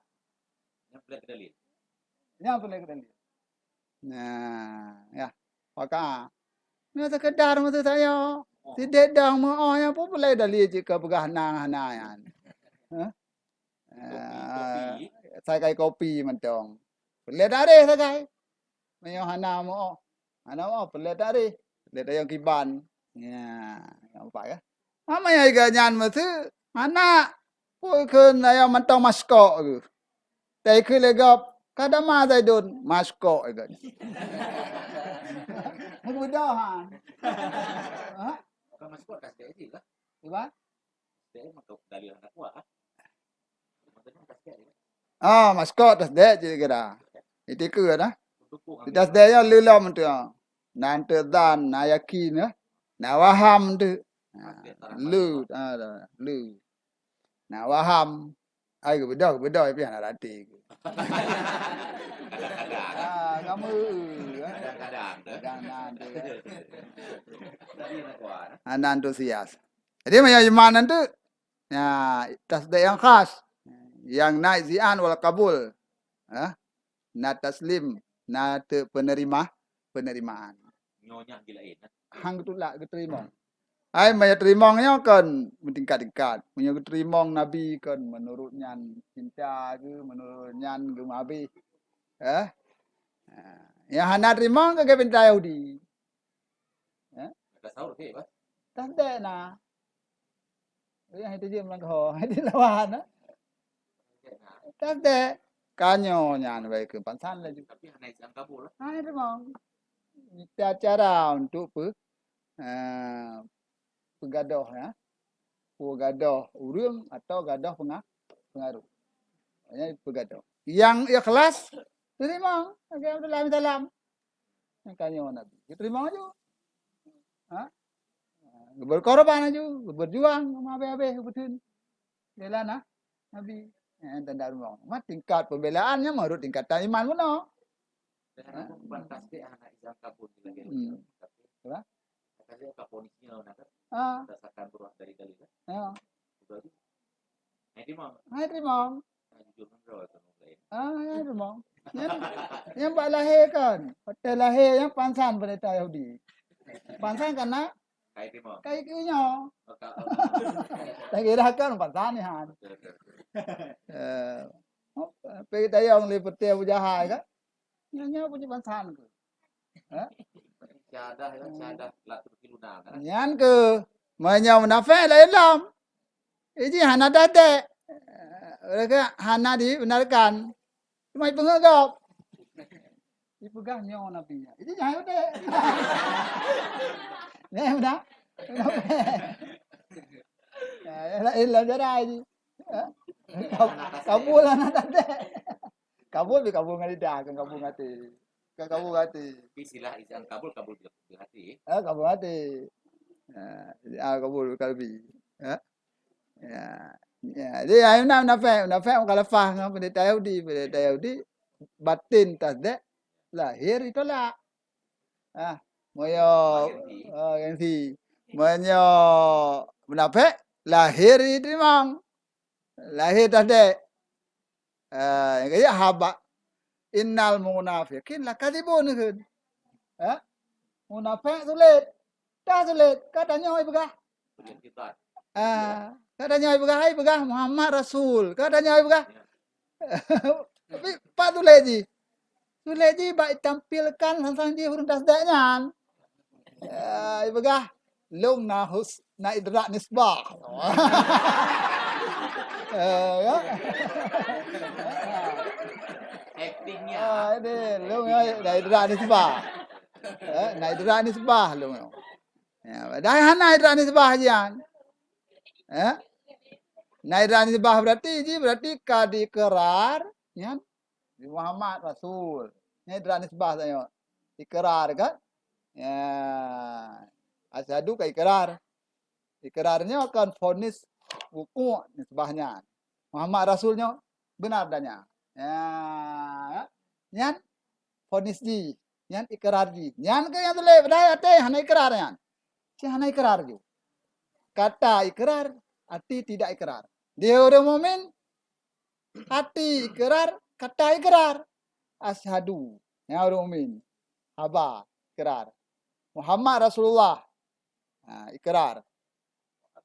Nyang peuleueh keudalil. Nyang peuleueh keudalil. Nah, ya. Waqa'a. Nyoe seukeudar maksud saya. Sidék dong meu'oh nyang peue peuleueh dalil jih keu peugah na hana nyan. Hah? Kopi, kopi. Ah, sagai kopi mantong. Peuleueh tarikh sagai. Meunyoe hana meu'oh. Hana meu'oh, peuleueh tarikh. Peuleueh tayong kiban. Ya, nampak ya? Hama nyang iga nyan meuseu hana. Peue kheun ayong mantong maskok geuh. Tai keu lé gob, kadama Zaidun, maskok geuh. Meubeudôh han. Ha? Bukan maskok, tasdek je lah. Iban? Tasdek mah kau dalil hana kuat, ah. Ah, maskot tasdek cit kira. Itikeue dah. Di tasdek nyan lilom tu. Na teudan, na yakin ya. Na waham tu. Ha, lu, ha, lu. Na waham. Ai geubeudôh, geubeudôh tapi hana rati. Ah, kamu. Kadang-kadang. Kadang na tu. Hana antusias. Jadi maya iman tu Ya, tasdek nyang khas. Nyang na izi'an wal qabul. Ha? Na taslim, na teu-, penerima, penerimaan. Nyoe nyang geuh laén, nah. Hang geutulak, geuteurimong. Ai, meunyoe teurimong nyoe kon meutingkat-tingkat. Meunyoe geuteurimong Nabi kon meunurot nyan cinta geuh, meunurot nyan geumeuhabéh. Eh? Ha. Nyang hana teurimong keu geupinta Yahudi. Eh? Ada sahur ke, Bang? Tasdek na. Nyang itu je meulangkah. Di lawan, eh? Tasdek. Ka nyoe nyan baikeuh pansan laju. Tapi hana izin kabul. Hana teurimong. Mita cara untuk pe, eh, peugadôh, ya. Peugadôh ureuëng atau gadôh penga-, pengaruh. Hanya peugadôh. Yang ikhlas, teurimong. Oke, Abdullah bin Salam. Nyang ka nyoe Nabi. Geuteurimong laju. Ha? Geubeurkorban laju, geubeurjuang, habéh-habéh geubeuteuun. Bela na-, Nabi. Eh, tanda rumoh. Ma tingkat pembelaan nyan menurut tingkatan iman bunoe. Dan aku bukan tasbih anak izam kabul di lagi. Hmm. Tapi apa? Tasbih ka ponisnya, nah, kan? Ah. Berdasarkan beruah dari dalil, kan? Ya. Udah tu. Hai, terima. Hai, terima. Nah, jujur kan, bro, atau lain. Ah, ya, terima. Yang, yang bak lahé kan. Hotel lahé yang pansan pendeta Yahudi. Pansan karena Kai terima. Kai keu nyoe. Maka, oh. Tak kira kan pansan ni, han. Betul, betul, betul. Eh, apa kita yang lipeti Abu Jahal kan? Nyan, nyan punye bansa nyan keuh. Ha? Syahadah, ya, syahadah la tubtilu, nah, kan? Nyan keuh, meunyoe munafék laén lom. Iji hana tadek. Mereka hana dibenarkan. Cuma ipeungeuh gob. Ipeugah nyoe Nabi nyan. Iji jahai udép. Nyan udah. Ya, ya, laén lom cara iji. Ha? Kab-, kabul hana tadek. Kabul, kabul ngon lidah, kon kabul ngon até. Kon kabul ngon até. Tapi istilah izin kabul, kabul di, di hati. Ah, kabul ngon até. Ah, ah, kabul kalbi. Ha? Ya. Ya, jadi, ah, munafék, munafék mukhalafah ngon pendeta Yahudi, pendeta Yahudi batin tasdek, lahir ditolak. Ah, meunyoe, gengsi. Ah, gengsi. Meunyoe munafék, lahir diteurimong. Lahé tadek. Ah, nyang keu haba. Innal munafiqin lakadzibun kheun. Ha? Munafék sulet. Dah sulet. Ka tanyoe ipeugah. Ah, ka tanyoe ipeugah, ipeugah Muhammad Rasul. Ka tanyoe ipeugah. Tapi pat sulet jih. Sulet jih bak itampilkan sang-sang jih ureuëng tasdek nyan. Ya, ipeugah, lôn na hus-, na idrak nisbah. Eh, ya. Aktingnya. Ah, ini, lôn ya, na idrak nisbah. Eh, na idrak nisbah lôn. Ya, padahai hana idrak nisbah jian. Eh? Na idrak nisbah berarti ji, berarti ka diikrar, ya. Nabi Muhammad Rasul. Nyan idrak nisbah tanyoe. Ikrar kan? Ya. Asyhadu ka ikrar. Ikrar nyoe kon fonis wukuk nisbah nyan. Muhammad Rasul nyoe benar adanya. Ya. Nyan fonis jih, nyan ikrar jih. Nyan keuh nyang tuléh, padahai até hana ikrar nyan. Cit hana ikrar ju. Kata ikrar, hati tidak ikrar. Dia ureuëng mukmin, hati ikrar, kata ikrar. Asyhadu. Nyan ureuëng mukmin. Haba, ikrar. Muhammad Rasulullah. Ha, ikrar.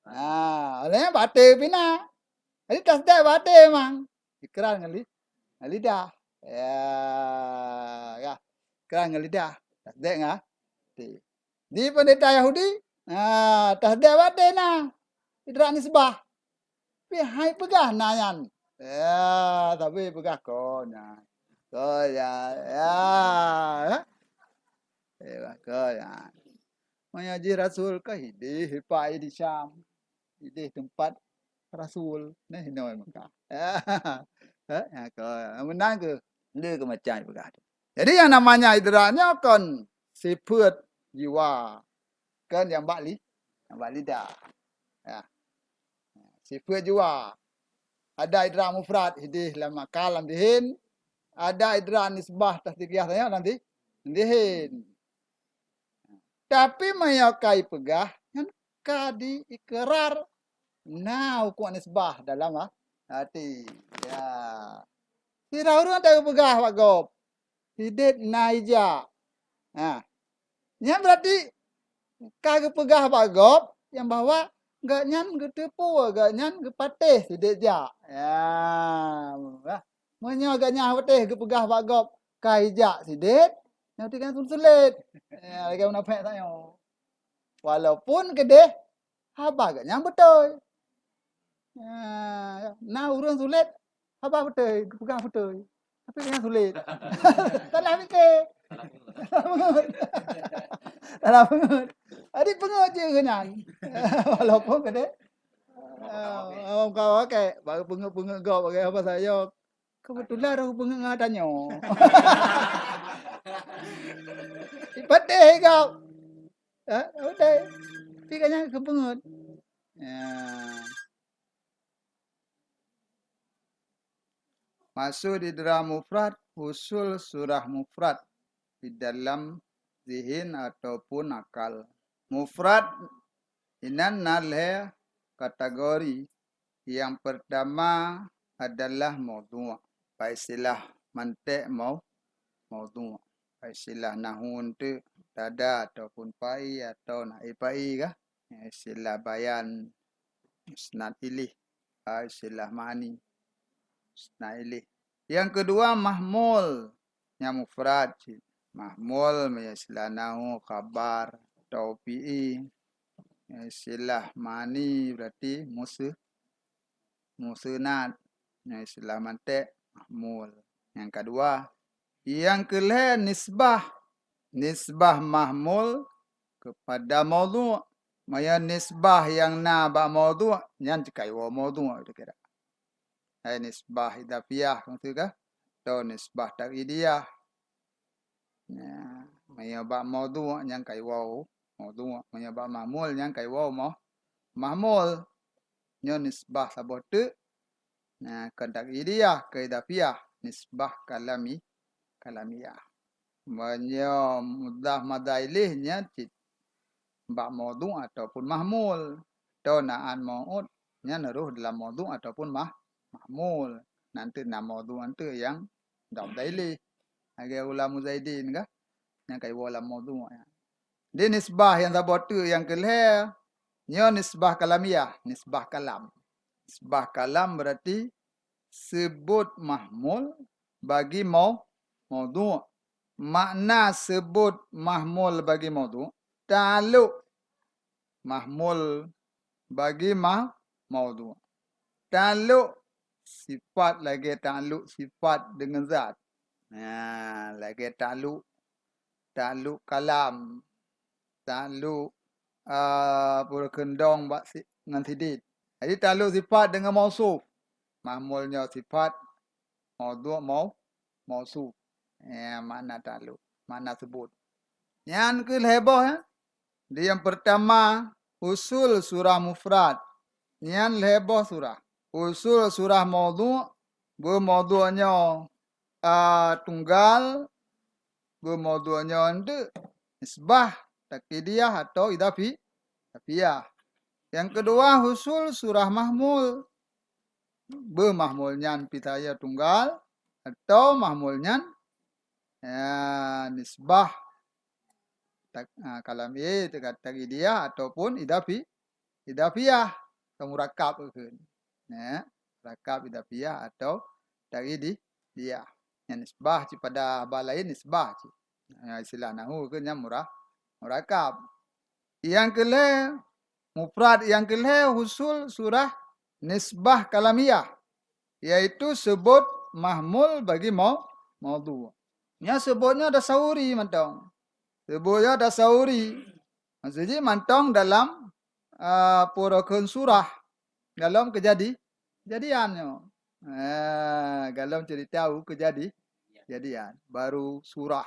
Ha, oleh nyan baté pih na. Jadi tasdek baté memang. Ikrar ngon li-, ngon lidah. Ya, ya. Ikrar ngon lidah. Tasdek ngon até. Di pendeta Yahudi, ha, tasdek baté na. Idrak nisbah. Tapi hai peugah na nyan. Ya, tapi peugah kon nyan. Kon nyan. Ya. Ya, kon nyan. Meunyoe jih Rasul ka hidéh, ipak di Syam. Hidéh teumpat Rasul. Nah, hinoe Mekah. Ya. Ha, ya, kon. Meunan keuh. Le keu macam peugah tu. Jadi, yang namanya idrak nyoe kon sifeuet jiwa. Kon nyang bak li-, nyang bak lidah. Ya. Sifeuet jiwa. Ada idrak mufrad hidéh lam akal lam zihin. Ada idrak nisbah tasdiqiyah tanyoe lam zi-, lam zihin. Tapi meunyoe ka ipeugah, nyan ka diikrar. Na hukôm nisbah dalam ha-, hati. Ya. Sira ureuëng tak geupeugah bak gob. Sidét na ijak. Ha. Nyan berarti ka geupeugah bak gob nyang bahwa gobnyan geuteupeue, gobnyan geupatéh sidét jak. Ya. Meunyoe gobnyan patéh geupeugah bak gob ka ijak sidét, nyan teuka sulet. Ya, lagée munafék tanyoe. Walaupun keudeh haba gobnyan beutôi. Ya, na ureuëng sulet haba beutôi, geupeugah beutôi. Tapi nyan sulet. Salah pike. Salah peungeut. Salah peungeut. Jadi peungeut je keunan. Walaupun keude. Ah, kawa ke, baru peungeut-peungeut gob bagai apa sayo. Kebetulan roh peungeut ngon tanyoe. Ipatéh gob. Ha, udah. Tapi kan nyan keupeungeut. Ya. Maksud idgham mufrad, usul surah mufrad di dalam zihin ataupun akal. Mufrad inan na lhée kategori. Yang pertama adalah maudhu'. Bak istilah mantek mau-, maudhu'. Bak istilah nahwu eunteuk tada ataupun fa'i atau naib fa'i kah? Istilah bayan musnad ilaih, ah, istilah ma'ani musnad ilaih. Yang kedua mahmul, nyang mufrad cit. Mahmul meunyoe istilah nahwu khabar atau fi'i. Istilah ma'ani berarti muse-, musnad. Nyang istilah mantek mahmul. Nyang kedua, nyang keulhée nisbah. Nisbah mahmul kepada maudhu'. Meunyoe nisbah nyang na bak maudhu', nyan ka iwoe maudhu' kira-kira. Hai nisbah idhafiyah maksud kah? Atau nisbah takyidiyah. Nah, meunyoe bak maudhu' nyan ka iwoe maudhu', meunyoe bak mahmul nyan ka iwoe mah-, mahmul. Nyoe nisbah saboh teuk, nah, kon takyidiyah, kon idhafiyah, nisbah kalami-, kalamiyah. Meunyoe mudhaf madhaf ilaih nyan cit bak maudhu' ataupun mahmul. Atau na'at mau'ud nyan roh dalam maudhu' ataupun mah-, mahmul. Nyan teuk na maudhu' nyan teuk nyang mudhaf madhaf ilaih. Lagée ghulamu Zaidin kah? Nyang ka iwoe lam maudhu' nyan. Di nisbah nyang saboh teuk nyang keulhée, nyoe nisbah kalamiyah, nisbah kalam. Nisbah kalam berarti seubot mahmul bagi mau-, maudhu'. Makna seubot mahmul bagi maudhu', ta'alluq mahmul bagi ma-, maudhu'. Ta'alluq sifat lagée ta'alluq sifat deungon zat. Nah, lagée ta'alluq, ta'alluq kalam, ta'alluq, ah, peue kheun dong bak si-, ngon sidit. Jadi ta'alluq sifat deungon mausuf. Mahmul nyoe sifat, maudhu' mau-, mausuf. Ya, makna ta'alluq, makna seubot. Nyan keuh lhée boh, ya. Di nyang pertama, usul surah mufrad. Nyan lhée boh surah. Usul surah maudhu', beumaudhu' nyoe, a, tunggal, beumaudhu' nyoe eunteuk, nisbah, takyidiyah atau idhafi-, idhafiyah. Nyang keudua, usul surah mahmul. Beuh mahmul nyan pih taya tunggal, atau mahmul nyan, ya, nisbah tak-, ah, kalam e teuka takyidiyah ataupun idhafi-, idhafiyah, atau murakab kheun. Ya, murakab idhafiyah atau takyidiyah. Nyan nisbah cit pada haba laén nisbah cit. Ya, istilah nahwu kheun nyan mura-, murakab. Nyang keulhée, mufrad nyang keulhée usul surah nisbah kalamiyah, yaitu seubot mahmul bagi mau-, maudhu'. Nyoe seubot nyoe tasawuri mantong. Seubot nyoe tasawuri. Maksud jih mantong dalam, a, peue kheun surah, dalam keujadi-, keujadian nyoe. A, dalam ceurita u keujadi-, keujadian. Baru surah.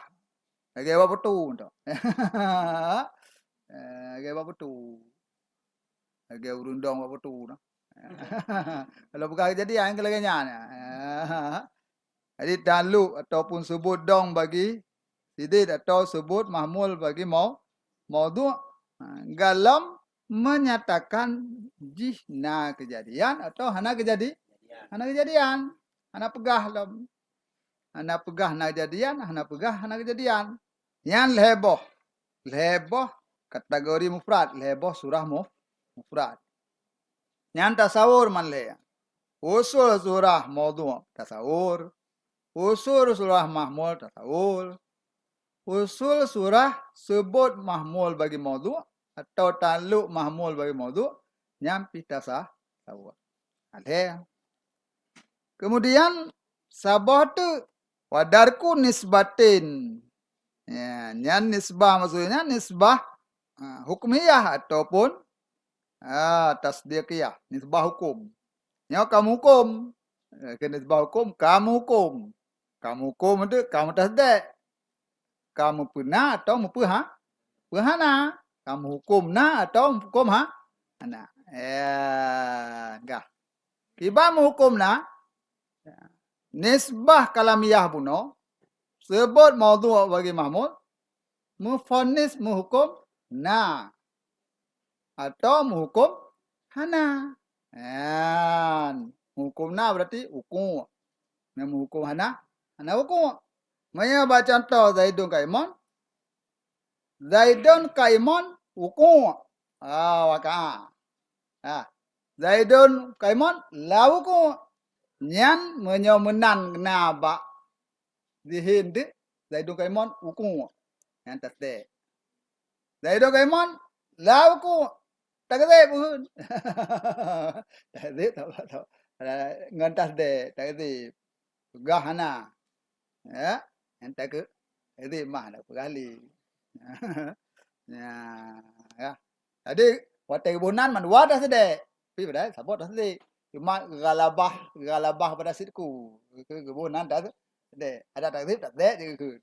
Lagée bak peutu tu. Eh, lagée bak peutu. Lagée ureuëng dong bak peutu tu. Kalau peugah keujadian keu lagée nyan. Eh, jadi ta'alluq ataupun seubot dong bagi sidit atau seubot mahmul bagi mau-, maudhu'. Ha, golom menyatakan jih na keujadian atau hana keujadi-, hana keujadian. Hana peugah lom. Hana peugah na keujadian, hana peugah hana keujadian. Nyan lhée boh. Lhée boh kategori mufrad, lhée boh surah mu-, mufrad. Nyan tasawur man lhée. Usul surah maudhu' tasawur. Usul surah mahmul tasawur. Usul surah seubot mahmul bagi maudhu' atau ta'alluq mahmul bagi maudhu', nyan pih tasa-, tasawur. Lhée. Kemudian, saboh teuk Wa darku nisbatin. Ya, nyan nisbah maksudnya nisbah, ha, hukmiyah ataupun, ha, tasdiqiyah, nisbah hukum. Nyoe kamu hukum. Eh, ke nisbah hukum, kamu hukum. Kamu hukum itu kamu tasdek. Kamu peuna atau meupeuha-, peuhana. Kamu hukum na atau hukum ha-, hana. Ya, gah. Kiban meuhukum na, nisbah kalamiyah bunoe, seubot maudhu' bagi mahmul, meufonis meuhukum na, atau meuhukum hana. Nyan, meuhukum na berarti wuku'. Nyan meuhukum hana, hana wuku'. Meunyoe bak contoh Zaidun qaimun, Zaidun qaimun wuku'. Ah, waqa'a. Ah, Zaidun qaimun la wuku'. Nyan meunyoe meunan na bak zihin deuh, Zaidun qaimun wuku'. Nyan tasdek. Zaidun qaimun la wuku'. Takzib pun. Takzib tak, tak, tak. Ngon tasdek, takzib. Peugah hana. Ya, nyan takeu. Takzib mah dak peugah lé. Ya, ya. Jadi, watèe geuboh nan mandua tasdek. Tapi padahai saboh tasdek. Cuma ghalabah, ghalabah pada sidku. Geuboh nan tasdek. Ada takzib, tasdek je keu.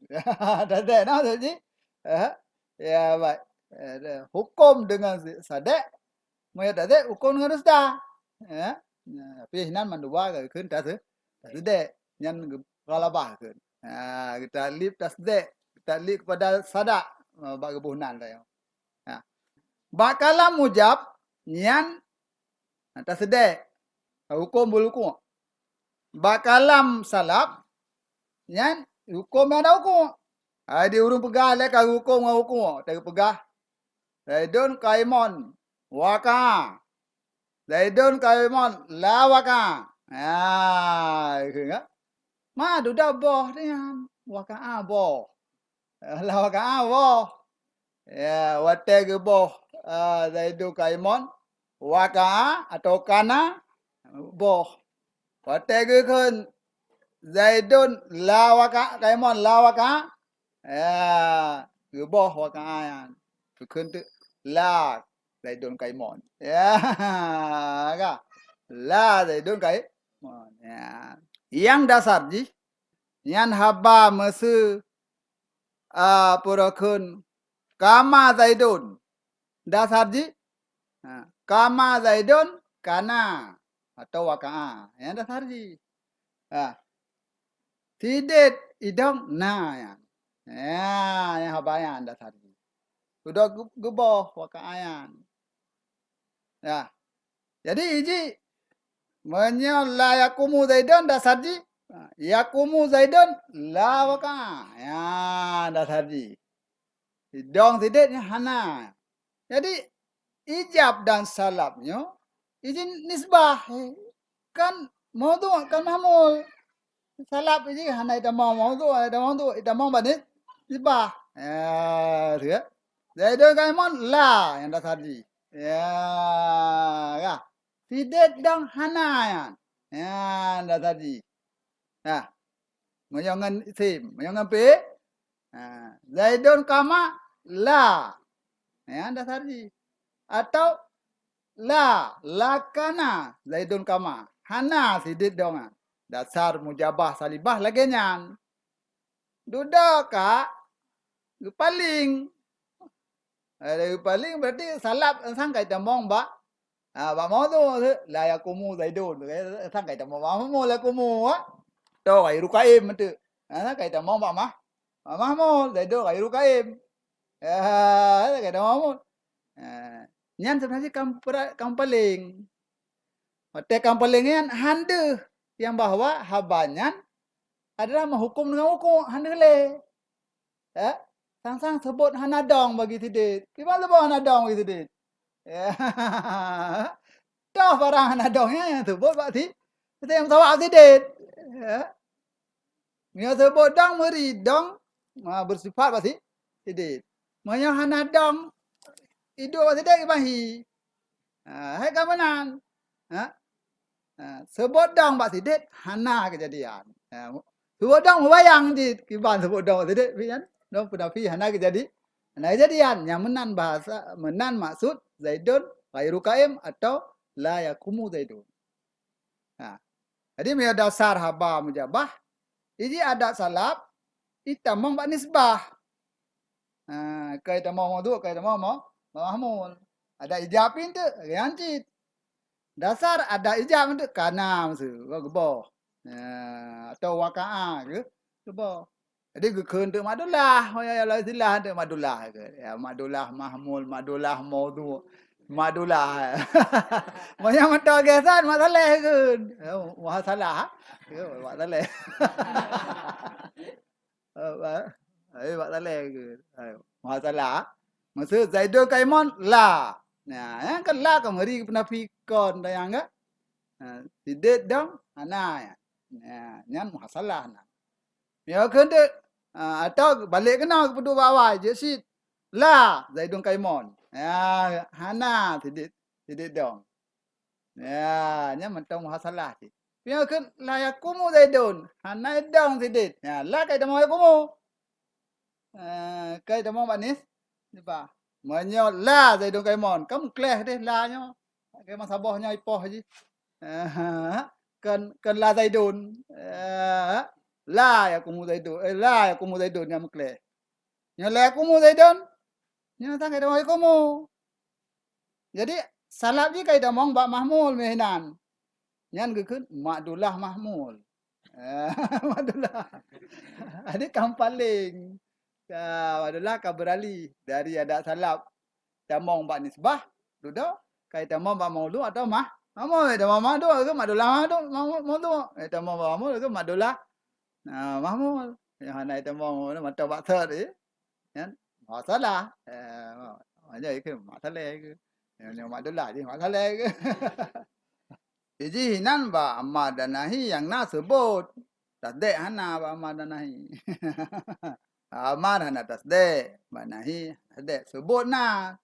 Tasdek nah ji. Eh, ya, baik. Eh, hukum dengan sadek, meunyoe tasdek hukum dengan dusta. Ya. Nah, tapi nan mandua geukheun tas-, tasdek. Nyan geu-, ghalabah kheun. Ha, geutaklib tasdek, geutaklib kepada sadak, ha, bak geuboh nan tadi. Ha. Bak kalam mujab, nyan, ha, tasdek. Hukum beuwuku'. Bak kalam salab, nyan hukum nyang ada wuku'. Hai di ureueng peugah lé ka hukum ngon wuku', teupeugah, Zaidun qaimun, waqa'a. Zaidun qaimun, la waqa'a. Ha, kheun ka? Ma dudoe boh nyan, waqa'a boh. La waqa'a boh. Ya, watèe geuboh, ah, Zaidun qaimun, waqa'a atau kana boh. Watèe geukheun Zaidun la waqa'a, qaimun la waqa'a, ya, geuboh waqa'a nyan. Geukheun teuk la Zaidun qaimun. Ya, ka? La Zaidun qaimun. Ya. Nyang dasar jih, nyan haba meuseu, a, peue kheun, kama Zaidun. Dasar jih, ha, kama Zaidun kana atau waqa'a. Nyan dasar jih. Ha. Sidit idong na nyan. Ya, nyan haba nyan dasar jih. Udah geu-, geuboh waqa'a nyan. Ya. Jadi, iji, meunyoe la yaqumu Zaidun dasar jih, ha, yaqumu Zaidun la waqa'a. Ya, dasar jih. Idong sidit nyan hana. Jadi, ijab dan salab nyoe, iji nisbah. Kan maudhu', kan mahmul. Salab jih hana itamong maudhu', hana itamong maudhu', itamong bak nisbah. Ya, tu ya. Zaidun qaimun la nyang dasar jih. Ya, ka. Sidit dong hana nyan. Nyan dasar jih. Nah, meunyoe ngon isim, meunyoe ngon fi'il. Ha, Zaidun qama la. Nyan dasar jih. Atau la, la kana Zaidun qama. Hana sidit dong nyan. Dasar mujabah salibah lagèe nyan. Dudoe ka geupaléng. Eh, geupaléng berarti salab sang ka itamong bak, ha, bak maudhu', la yaqumu Zaidun. Sang ka itamong bak mahmul yaqumu, ha. Atau ghairu qaim tu. Ha, sang ka itamong bak mah-, bak mahmul, Zaidun ghairu qaim. Ya, sang ka itamong mahmul. Ha, nyan seubeunajih kam pera-, kam paléng. Watèe kam paléng nyan han deuh nyang bahwa haba nyan adalah meuhukum deungon wuku', han deuh lé. Ya? Sang-sang seubot hana dong bagi sidit. Kiban seubot hana dong bagi sidit? Ya. Toh barang hana dong nyan nyang seubot bak si-, nyang sabab sidit. Ya. Meunyoe seubot dong meuri dong, ha, beusifat bak si-, sidit. Meunyoe hana dong, iduek bak sidit kiban hi. Ha, hai ka meunan. Ha? Ha, seubot dong bak sidit hana keujadian. Ha, Seubut dong mubayang cit, kiban seubut dong tadi, tapi kan dong peunafi hana keujadi, hana keujadian. Nyang meunan bahasa, meunan maksud Zaidun ghairu qaim atau la yaqumu Zaidun. Ha. Jadi meunyoe dasar haba mujabah, iji adak salab, itamong bak nisbah. Ha, kai tamong maudhu, kai tamong ma-, mahmul. Adak ijab pih teuk, nyan cit. Dasar adak ijab teuk kana meusu, geuboh. Ha, atau waqa'a geu-, geuboh. Jadi geukheun teuk madullah, ya, ya, istilah teuk madullah ke. Ya, madullah mahmul, madullah maudhu, madullah. Meunyo meutoh geusan, mak saleh ke. Ya, masalah. Ya, mak saleh. Apa? Hai, mak saleh ke. Hai, masalah. Maksud Zaidun qaimun, la. Nah, nyang kan la ka meuri peunafi kon tayang ke. Ha, sidit dong, hana ya. Nah, nyan masalah na. Ya keudeuk, ha, atau balek keunoe geupeuduek bak awai, jeuet cit. La, Zaidun qaimun. Ya, hana sidit, sidit dong. Ya, nyan mantong masalah cit. Ya keu la yaqumu Zaidun, hana dong sidit. Ya, la kai tamong yaqumu. Eh, kai tamong bak nis-, nisbah. Meunyoe la Zaidun qaimun, ka meukleh deh la nyoe. Kai masa boh nyoe ipoh jih. Eh, kan, kan la Zaidun. Eh, la yaqumu Zaidun. Eh, la yaqumu Zaidun nyang meukleh. Nyoe la yaqumu Zaidun. Nyoe sang kai tamong yaqumu. Jadi, salab jih kai tamong bak mahmul meuhinan. Nyan geukheun madullah mahmul. Madullah. Jadi, ka paléng. Ya, madullah ka beuralih dari adak salab tamong bak nisbah, dudoe, kai tamong bak maudhu atau mah-, mahmul. Tamong maudhu, geukheun madullah maudhu, mahmul, maudhu. Eh, tamong bak mahmul, geukheun madullah, ah, mahmul. Nyang hana tamong, mantong bak thot, eh. Kan? Masalah. Eh, hanya itu masalah itu. Yang, yang masalah je masalah itu. Jadi, hinan bak amar dan nahi nyang na seubut. Tasdek hana bak amar dan nahi. Amar hana tasdek, bak nahi tasdek. Seubut na.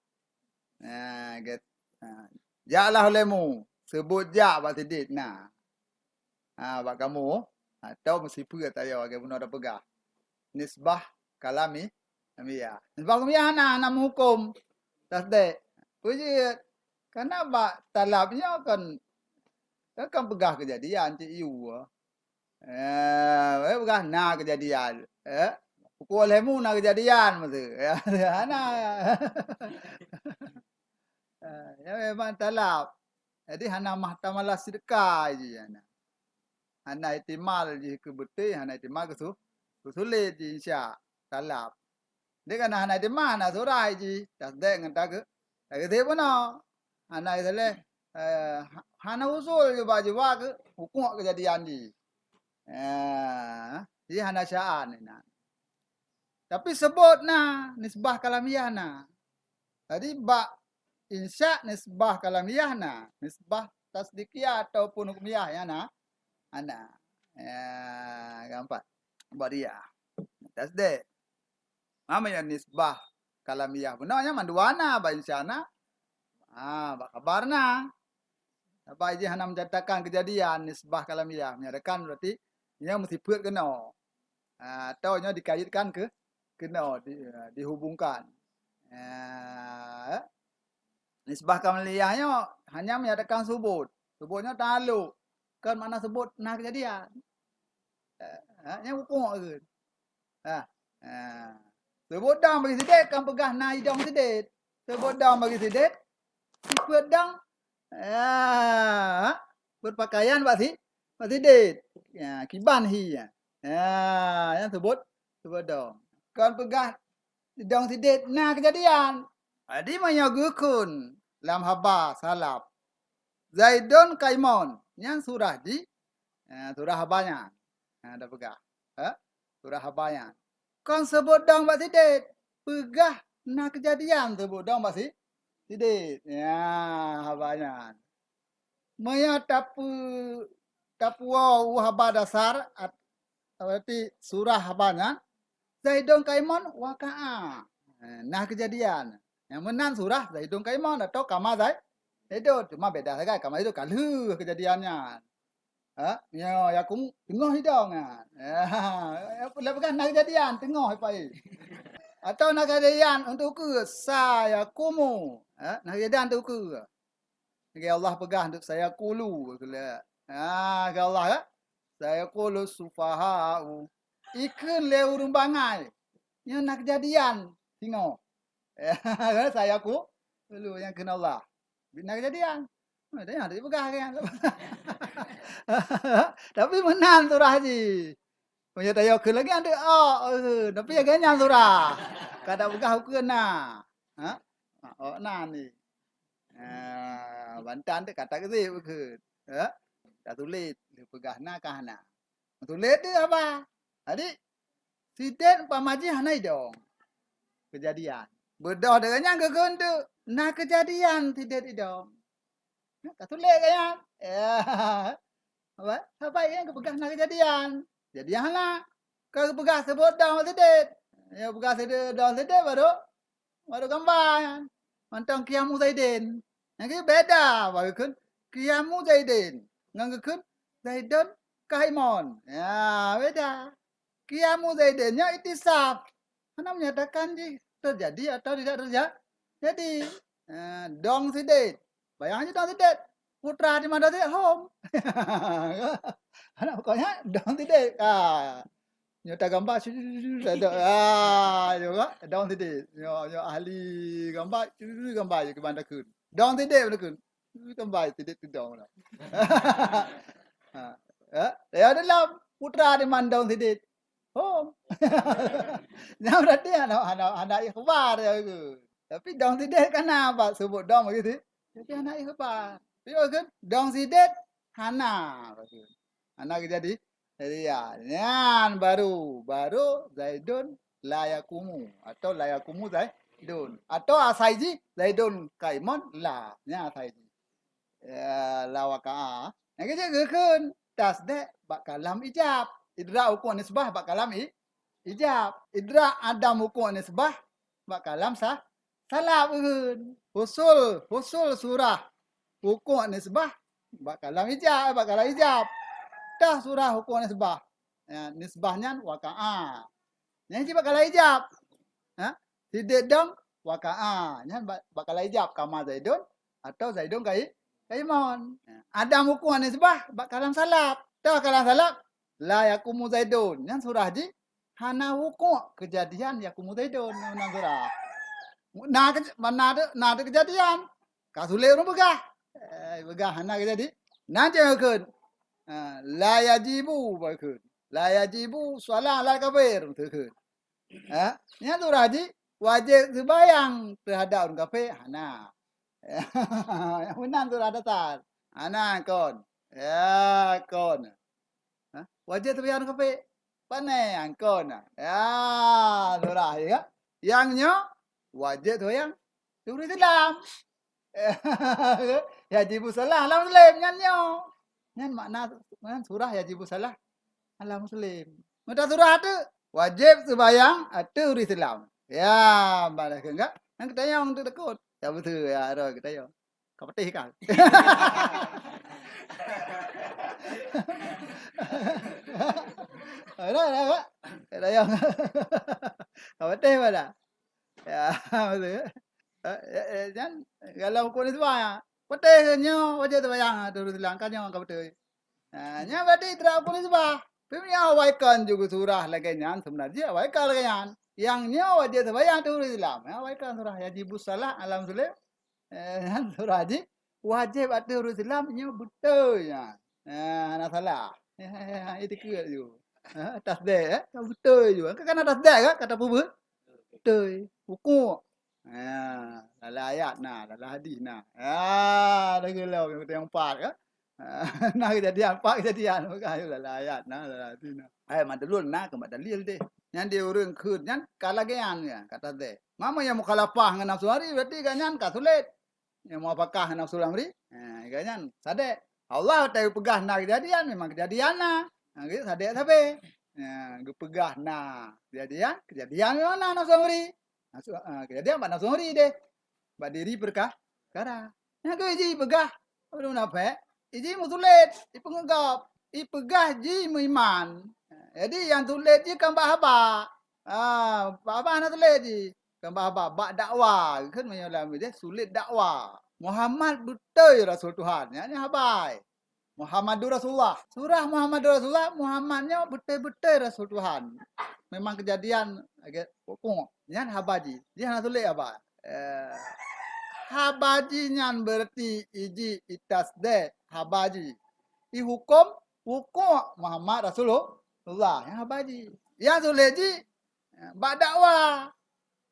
Nah, get, nah. Jaklah ulemu. Seubut jak bak sidit na. Ha, bak kamoe, atau meusipeue tayoe lagée bunoe tapeugah. Nisbah kalami-, kalamiah. Nisbah kalamiah hana, hana meuhuköm tasdek. Peue jeuet? Karena bak talab nyoe kan, kan peugah keujadian cit yue. Eh, peugah na keujadian. Eh, pukul lhée mu na keujadian maksud. Hana. Eh, ya memang talab. Jadi hana muhtamalah sidqa jih hana. Hana ihtimal jih keu beutôi, hana ihtimal keu su-, keu sulet jih insya talab. Jadi kan hana ihtimal, hana surai jih, tasdek ngon takeu-, takeuti bunoe. Hana isaleh, eh, ha-, hana usul jih bak jiwa keu hukuk keujadian jih. Eh, jih hana syaan inan. Tapi seubut na, nisbah kalamiah na. Jadi bak insya nisbah kalamiah na, nisbah tasdiqiyah ataupun hukmiyah ya na, ana. Ya, keempat. Bak dia. Tasdek. Nama ya nisbah kalamiah. Benar ya mandua na, bak insya na. Ah, bak khabar na. Sabab jih hana mencatatkan kejadian nisbah kalamiah. Menyatakan berarti ia meusipeut keunoe. Ah, atau nyoe dikaitkan keu, keunoe, di, ah, dihubungkan. Ah, nisbah kalamiah nyoe hanya menyatakan subut. Subut nyoe ta'aluk. Kon makna subut na kejadian. Ah, nyan hukuk keuh. Ah, ah. Subut dong bagi sidit, kan peugah na idong sidit. Subut dong bagi sidit, sipeut dong. Ah, berpakaian bak si, bak sidit. Ya, kiban hi. Ya, yang sebut, sebut dong. Kan peugah dong sidit na kejadian. Jadi meunyoe geukheun lam haba salaf, Zaidun qaimun, nyan surah di, eh, surah haba nyan. Nah, dah peugah. Eh? Surah haba nyan. Kon sebut dong bak sidit. Peugah na kejadian sebut dong bak si-, sidit. Ya, haba nyan. Meunyoe tapu-, tapuwoe u haba dasar, at-, berarti surah haba nyan, Zaidun qaimun waqa'a. Eh, nah kejadian. Nyang meunan surah Zaidun qaimun atau kama Zai-, Zaidun. Cuma beda sagai, kama Zaidun ka lheueh kejadian nyan. Ha? Nyoe yakumu teungoh idong nyan. Ha, lé peugah na keujadian teungoh ipai. Atawa na keujadian untuk ukeue sayakumu. Ha? Na keujadian untuk ukeue. Lagèe Allah peugah untuk sayakulu, beutôi. Ha, lagèe Allah, ya. Sayakulu sufaha'u. Ikheun lé ureueng bangai. Nyoe na keujadian singoh. Sayakulu, nyang kheun Allah. Bit na keujadian. Nah, tanya, tak peugah kan. Tapi meunan surah jih. Meunyoe tayok kheun lagèe nyan, oh, eh, tapi lagèe nyan surah. Ka tapeugah ukeue na. Ha? Ha, oh, na ni. Ha, bantan tu kata keutik ukeue. Ha? Tatuléh, tapeugah na ka hana. Tatuléh tu apa? Jadi, sidét umpama jih hana idong. Keujadian. Beudôh deungon nyan geukheun tu, na keujadian sidét idong. Ka tuléh ka nyan. Ya. Apa? Sabai nyan geupeugah na keujadian. Jadi hana. Ka geupeugah seubot dong sidét. Ya, peugah sidét dong sidét baru, baru gamba nyan. Mantong qiyamu Zaidin. Nyang keu beda, bak geukheun qiyamu Zaidin. Ngon geukheun Zaidun qaimun. Ya, beda. Qiyamu Zaidin nyoe iktisab. Hana menyatakan jih teujadi atau tidak terja-, jadi. Eh, dong sidét. Bayang aja dong sidét. Putra di mana sidét? Hom. Anak pokoknya dong sidét. Ah. Nyoe tagambak, su-, su-, su-, su-, ada. Ah, nyoe kan? Dong sidét. Nyoe, nyoe ahli gambar, su-, su-, su-, gambar je keuban takheun. Dong sidét takheun. Su-, su-, gambar sidét tu dong lah. Ha. Ya, ya dalam putra di mana dong sidét. Hom. Nyan berarti hana, hana, hana ikhbar ya ke. Tapi dong sidét kan na bak seubot dong begitu. Tapi hana ikhbar. Tapi kan dong sidét hana. Hana jadi. Jadi ya, nyan baru, baru Zaidun la yakumu atau la yakumu Zaidun. Atau asai jih Zaidun qaimun la. Nyan asai jih. Ya, la waqa'a. Nyang keuh geukheun tasdék bak kalam ijab. Idrak hukôm nisbah bak kalam i-, ijab. Idrak adam hukôm nisbah bak kalam sa-, salab geukheun. Husul, husul surah hukôm nisbah bak kalam ijab, bak kalam ijab. Tah surah hukôm nisbah. Ya, nisbah nyan waqa'a. Nyan cit bak kalam ijab. Ha? Sidét dong waqa'a. Nyan bak, bak kalam ijab kama Zaidun atau Zaidun qai-, qaimun. Adam hukôm nisbah bak kalam salab. Tah kalam salab la yakumu Zaidun. Nyan surah jih hana hukôm keujadian yakumu Zaidun nyan surah. Na keuj-, na teu, na teu keujadian. Ka sulet ureueng peugah. Eh, peugah hana keujadi. Nyan cit geukheun. Ha, la yajibu, geukheun. La yajibu shalah alal kafir, geukheun. Ha? Nyan surah jih wajéb seubayang teuhadap ureueng kafé? Hana. Meunan surah dasar. Hana kon. Ya, kon. Ha? Wajéb seubayang ureueng kafé? Pane kon. Ya, surah ya. Nyang nyoe wajéb seubayang ureueng Islam. Yajibu shalah ala muslim nyan nyoe. Nyan makna, nyan surah yajibu shalah ala muslim. Meuta surah tu wajéb seubayang ateueh ureueng Islam. Ya, balah ke enggak? Nang kita yang tu takut. Ya betul ya, roh kita yang. Ka peuteh kan? Ada, ada, Pak. Ada yang. Ka peuteh pada. Ya, betul. Eh, eh, eh, nyan dalam hukôm nisbah ya. Peuteh nyoe wajéb seubayang ateueh ureueng Islam, ka nyoe ka beutôi. Ha, nyan berarti idrak hukôm nisbah. Tapi meunyoe awai kon juga surah lagèe nyan, sebenarnya awai kon lagèe nyan. Nyang nyoe wajéb seubayang ateueh ureueng Islam. Ya, awai kon surah yajibu shalah ala muslim. Eh, nyan surah jih wajéb ateueh ureueng Islam nyoe beutôi nyan. Eh, hana salah. Eh, eh, eh, itu keu ju. Eh, tasdék, eh, beutôi ju. Kan hana tasdék kan kata peubeuet? Beutôi. Hukôm. Ha, dalam ayat na, dalam hadis na. Ha, dah geulong nyang empat kan? Ha, na kejadian empat kejadian, bukan dalam ayat na, dalam hadis na. Hai, mandulun na keumat dalil deh. Nyan di ureueng kheun nyan ka lagèe nyan ya, kata deh. Mama nyang mukhalafah ngon nafsu amri, berarti ka nyan ka sulet. Nyang muwafaqah nafsu amri, ha, ka nyan sadék. Allah watèe geupeugah na kejadian, memang kejadian na. Ha, geusadék sabe. Ha, geupeugah na kejadian, kejadian memang na nafsu amri. Nafsu, ha, kejadian bak nafsu amri deh. Bak diri perka-, perkara. Nyang keu jih peugah, ureueng munafék, jih meusulet, jipeungeugop. ipeugah jimeuiman. Jadi nyang sulet jih kan bak haba. Ah, bak haba hana sulet jih. Kan bak haba, bak dakwa. Kan meunyoe lam deh sulet dakwa. Muhammad beutôi rasul Tuhan. Nyan haba. Muhammadur Rasulullah. Surah Muhammadur Rasulullah, Muhammad nyoe beutôi-beutôi rasul Tuhan. Memang keujadian lagèe pokok. Nyan haba jih. Jih hana sulet haba. Eh, haba jih nyan berarti iji itasdek haba jih. Ihukum wukuk Muhammad Rasulullah. Nyan haba jih. Nyang sulet jih, eh, bak dakwa.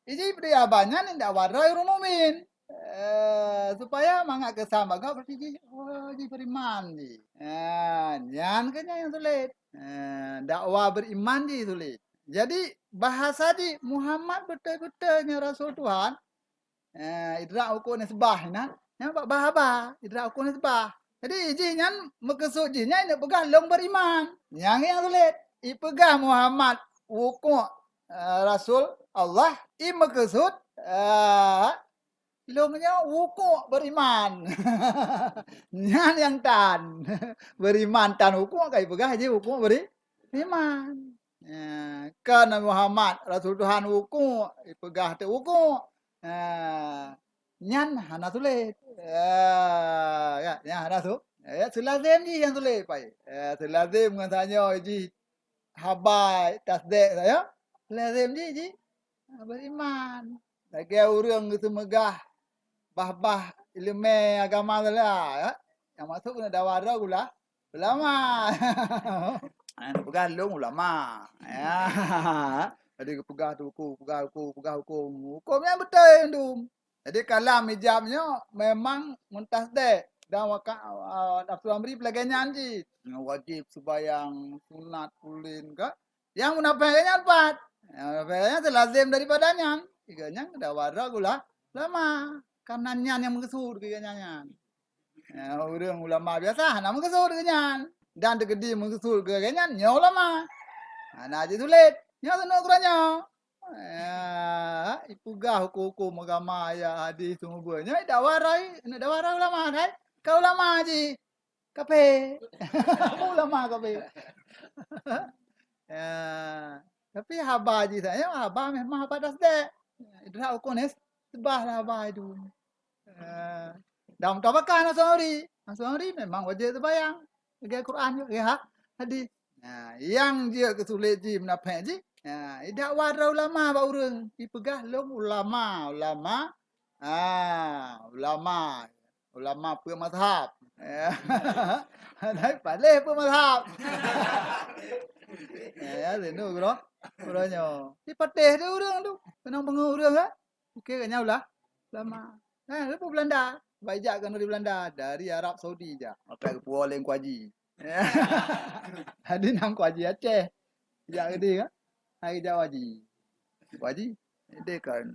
Iji peudeh haba nyan dakwa droe ureueng mukmin. Eh, supaya mangat keusan bak gob berarti jih, oh, jih beriman jih. Eh, nyan keuh nyan nyang sulet. Eh, dakwa beriman jih sulet. Jadi, bahasa jih Muhammad beutôi-beutôi nyan rasul Tuhan. Eh, idrak hukum nisbah nyan, nyan bak bah haba, idrak hukum nisbah. Jadi, jih nyan meukeusut jih nyan ipeugah lôn beriman. Nyan nyang sulet. Ipeugah Muhammad wukuk, eh, rasul Allah, imeukeusut, eh, lôn nyoe wukuk beriman. Nyan nyang tan. Beriman tan wukuk ka ipeugah jih wukuk beri-, beriman. Eh, kan Nabi Muhammad rasul Tuhan wukuk, ipeugah teuk wukuk. Eh, nyan hana sulet. Eh, ya, nyan hana su-, ya, seulazem jih nyang sulet, pai. Eh, seulazem ngon tanyoe jih haba tasdek saja. Lazem jih, jih beriman. Lagèe ureueng geuteumeugah bah-bah ileumèe agama salah, ya. Nyang maksud keuneuk dakwa droe gula-, ulama. Nyang peugah lôn ulama. Ya. Jadi geupeugah tu hukum, peugah hukum, peugah hukum. Hukum nyang beutôi mandum. Jadi kalam ijab nyoe memang meutasdek dan waka-, ah, nafsu amri lagèe nyan jih. Wajib seubayang, sunat, ulin ka. Nyang munafék nyan pat. Nyang munafék nyan teulazem daripada nyan. Tiga nyan dakwa droe gula-, ulama. Karena nyan nyang meukeusut keu nyan nyan. Ya, ureueng ulama biasa hana meukeusut keu nyan. Dan teukeudi meukeusut keu nyan, nyoe ulama. Hana jisulet. Nyoe seunuek keu nyoe. Ya, ipeugah hukum-hukum agama, ayat hadis, seumeubeuet. Nyoe dakwa droe, dakwa droe ulama, kan? Ka ulama jih. Kafé. Ulama kafé. Ya. Tapi haba jih saja, haba memang haba tasdek. Idrak hukum nisbah lah haba itu. Ya. Dan mutabakah Anas As'ari. Anas As'ari memang wajib seubayang. Lagèe Quran juga, lagèe ha-, hadis. Nah, nyang jeuet keu sulet jih, munafék jih. Nah, idakwa droe ulama bak ureueng. Ipeugah lôn ulama, ulama. Ah, ulama. Ulama peue mazhab. Ya. Hai, paléh peue mazhab. Ya, ya, sinoe keudroe. Keudroe nyoe. Ipatéh tu ureueng tu. Keunong peungeuh ureueng, kan? Oke, kan nyan ulah-, ulama. Nah, leupah Belanda. Baik jak keunoe di Belanda, dari Arab Saudi jak. Makai geupuwoe lé Teungku Haji. Jadi nan Teungku Haji Aceh. Jak keudeh kan? Hai jak Haji. Teungku Haji, deh kan.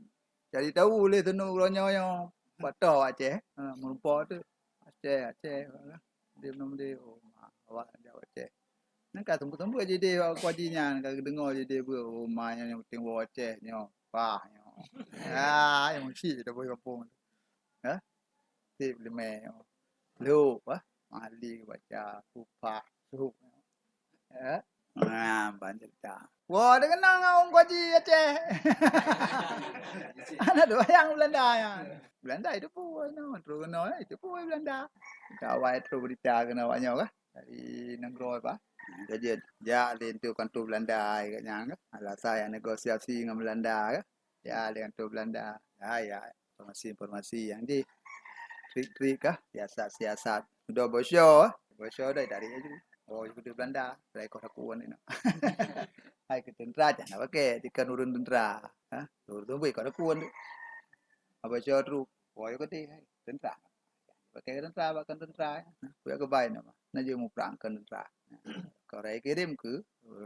Jadi tahu lé sinoe uroe nyoe nyoe. Batoh Aceh. Ha, meureumpok tu. Aceh, Aceh. Dia belum dia. Oh, awak jak Aceh. Nyan ka seumeubeuet-seumeubeuet jideh bak Teungku Haji nyan, ka geudeungoe jideh beuet, "Oh, ma nyoe nyang penting woe Aceh nyoe, pah nyoe." Ah, nyang meusyik dah boh gampông tu. Hah? Sip leumé nyoe. Lhok, ah, Mali baca, Kupah, Suhuk nyoe. Hah? Ah, ban cerita. Woe, teukeunong ngon Teungku Haji Aceh. Hana teubayang Belanda nyan. Belanda itu pun, no, terus keunoe, itu pun Belanda. Ka awai terus berita keunoe awak nyoe kah? Dari nanggroe bah. Jadi, jak lé enteuk kantor Belanda, hai kat nyan kan. Alasan jak negosiasi ngon Belanda kan. Jak lé kantor Belanda. Ya, ya, informasi-informasi nyang jih. Trik-trik kah, siasat-siasat. Udah bosyo, bosyo dah dari aju. Oh, itu Belanda, dari kota kuan ini. Hai ke tentara jangan pakai, tikan urun tentara. Ha? Urun tu boleh kota kuan tu. Apa syo tu? Oh, ya kata, hai, tentara. Pakai tentara, bahkan tentara. Nah, kuyak kebai nama. Nah, dia muprang ke tentara. Nah, kau rai kirim ke,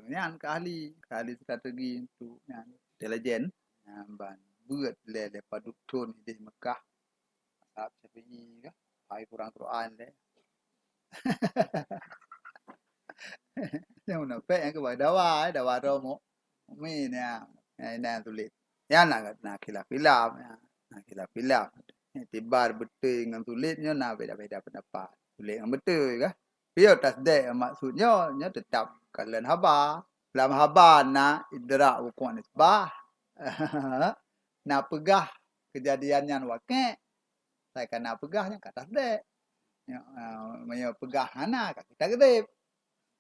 nyan ke ahli, ke ahli strategi tu, nyan intelijen. Nyan ban, buat lele paduk tun di Mekah. Mazhab Syafi'i ke, hai kurang Quran deh. Yang munafik yang kebai dawa, dawa romo. Mukmin ya. Ya, ini yang sulit. Ya, nak, nak khilaf-khilaf. Ya. Nak khilaf-khilaf. Itibar betul dengan sulit nyo na beda-beda pendapat. Sulit dengan betul kah? Tapi tasdek maksud nyoe, nyoe teutap kalon haba. Lam haba na idrak wukuk nisbah. Na peugah keujadian nyan wakée, sai ka na peugah nyan ka tasdek. Nyoe, ah, meunyoe peugah hana, ka takdzib.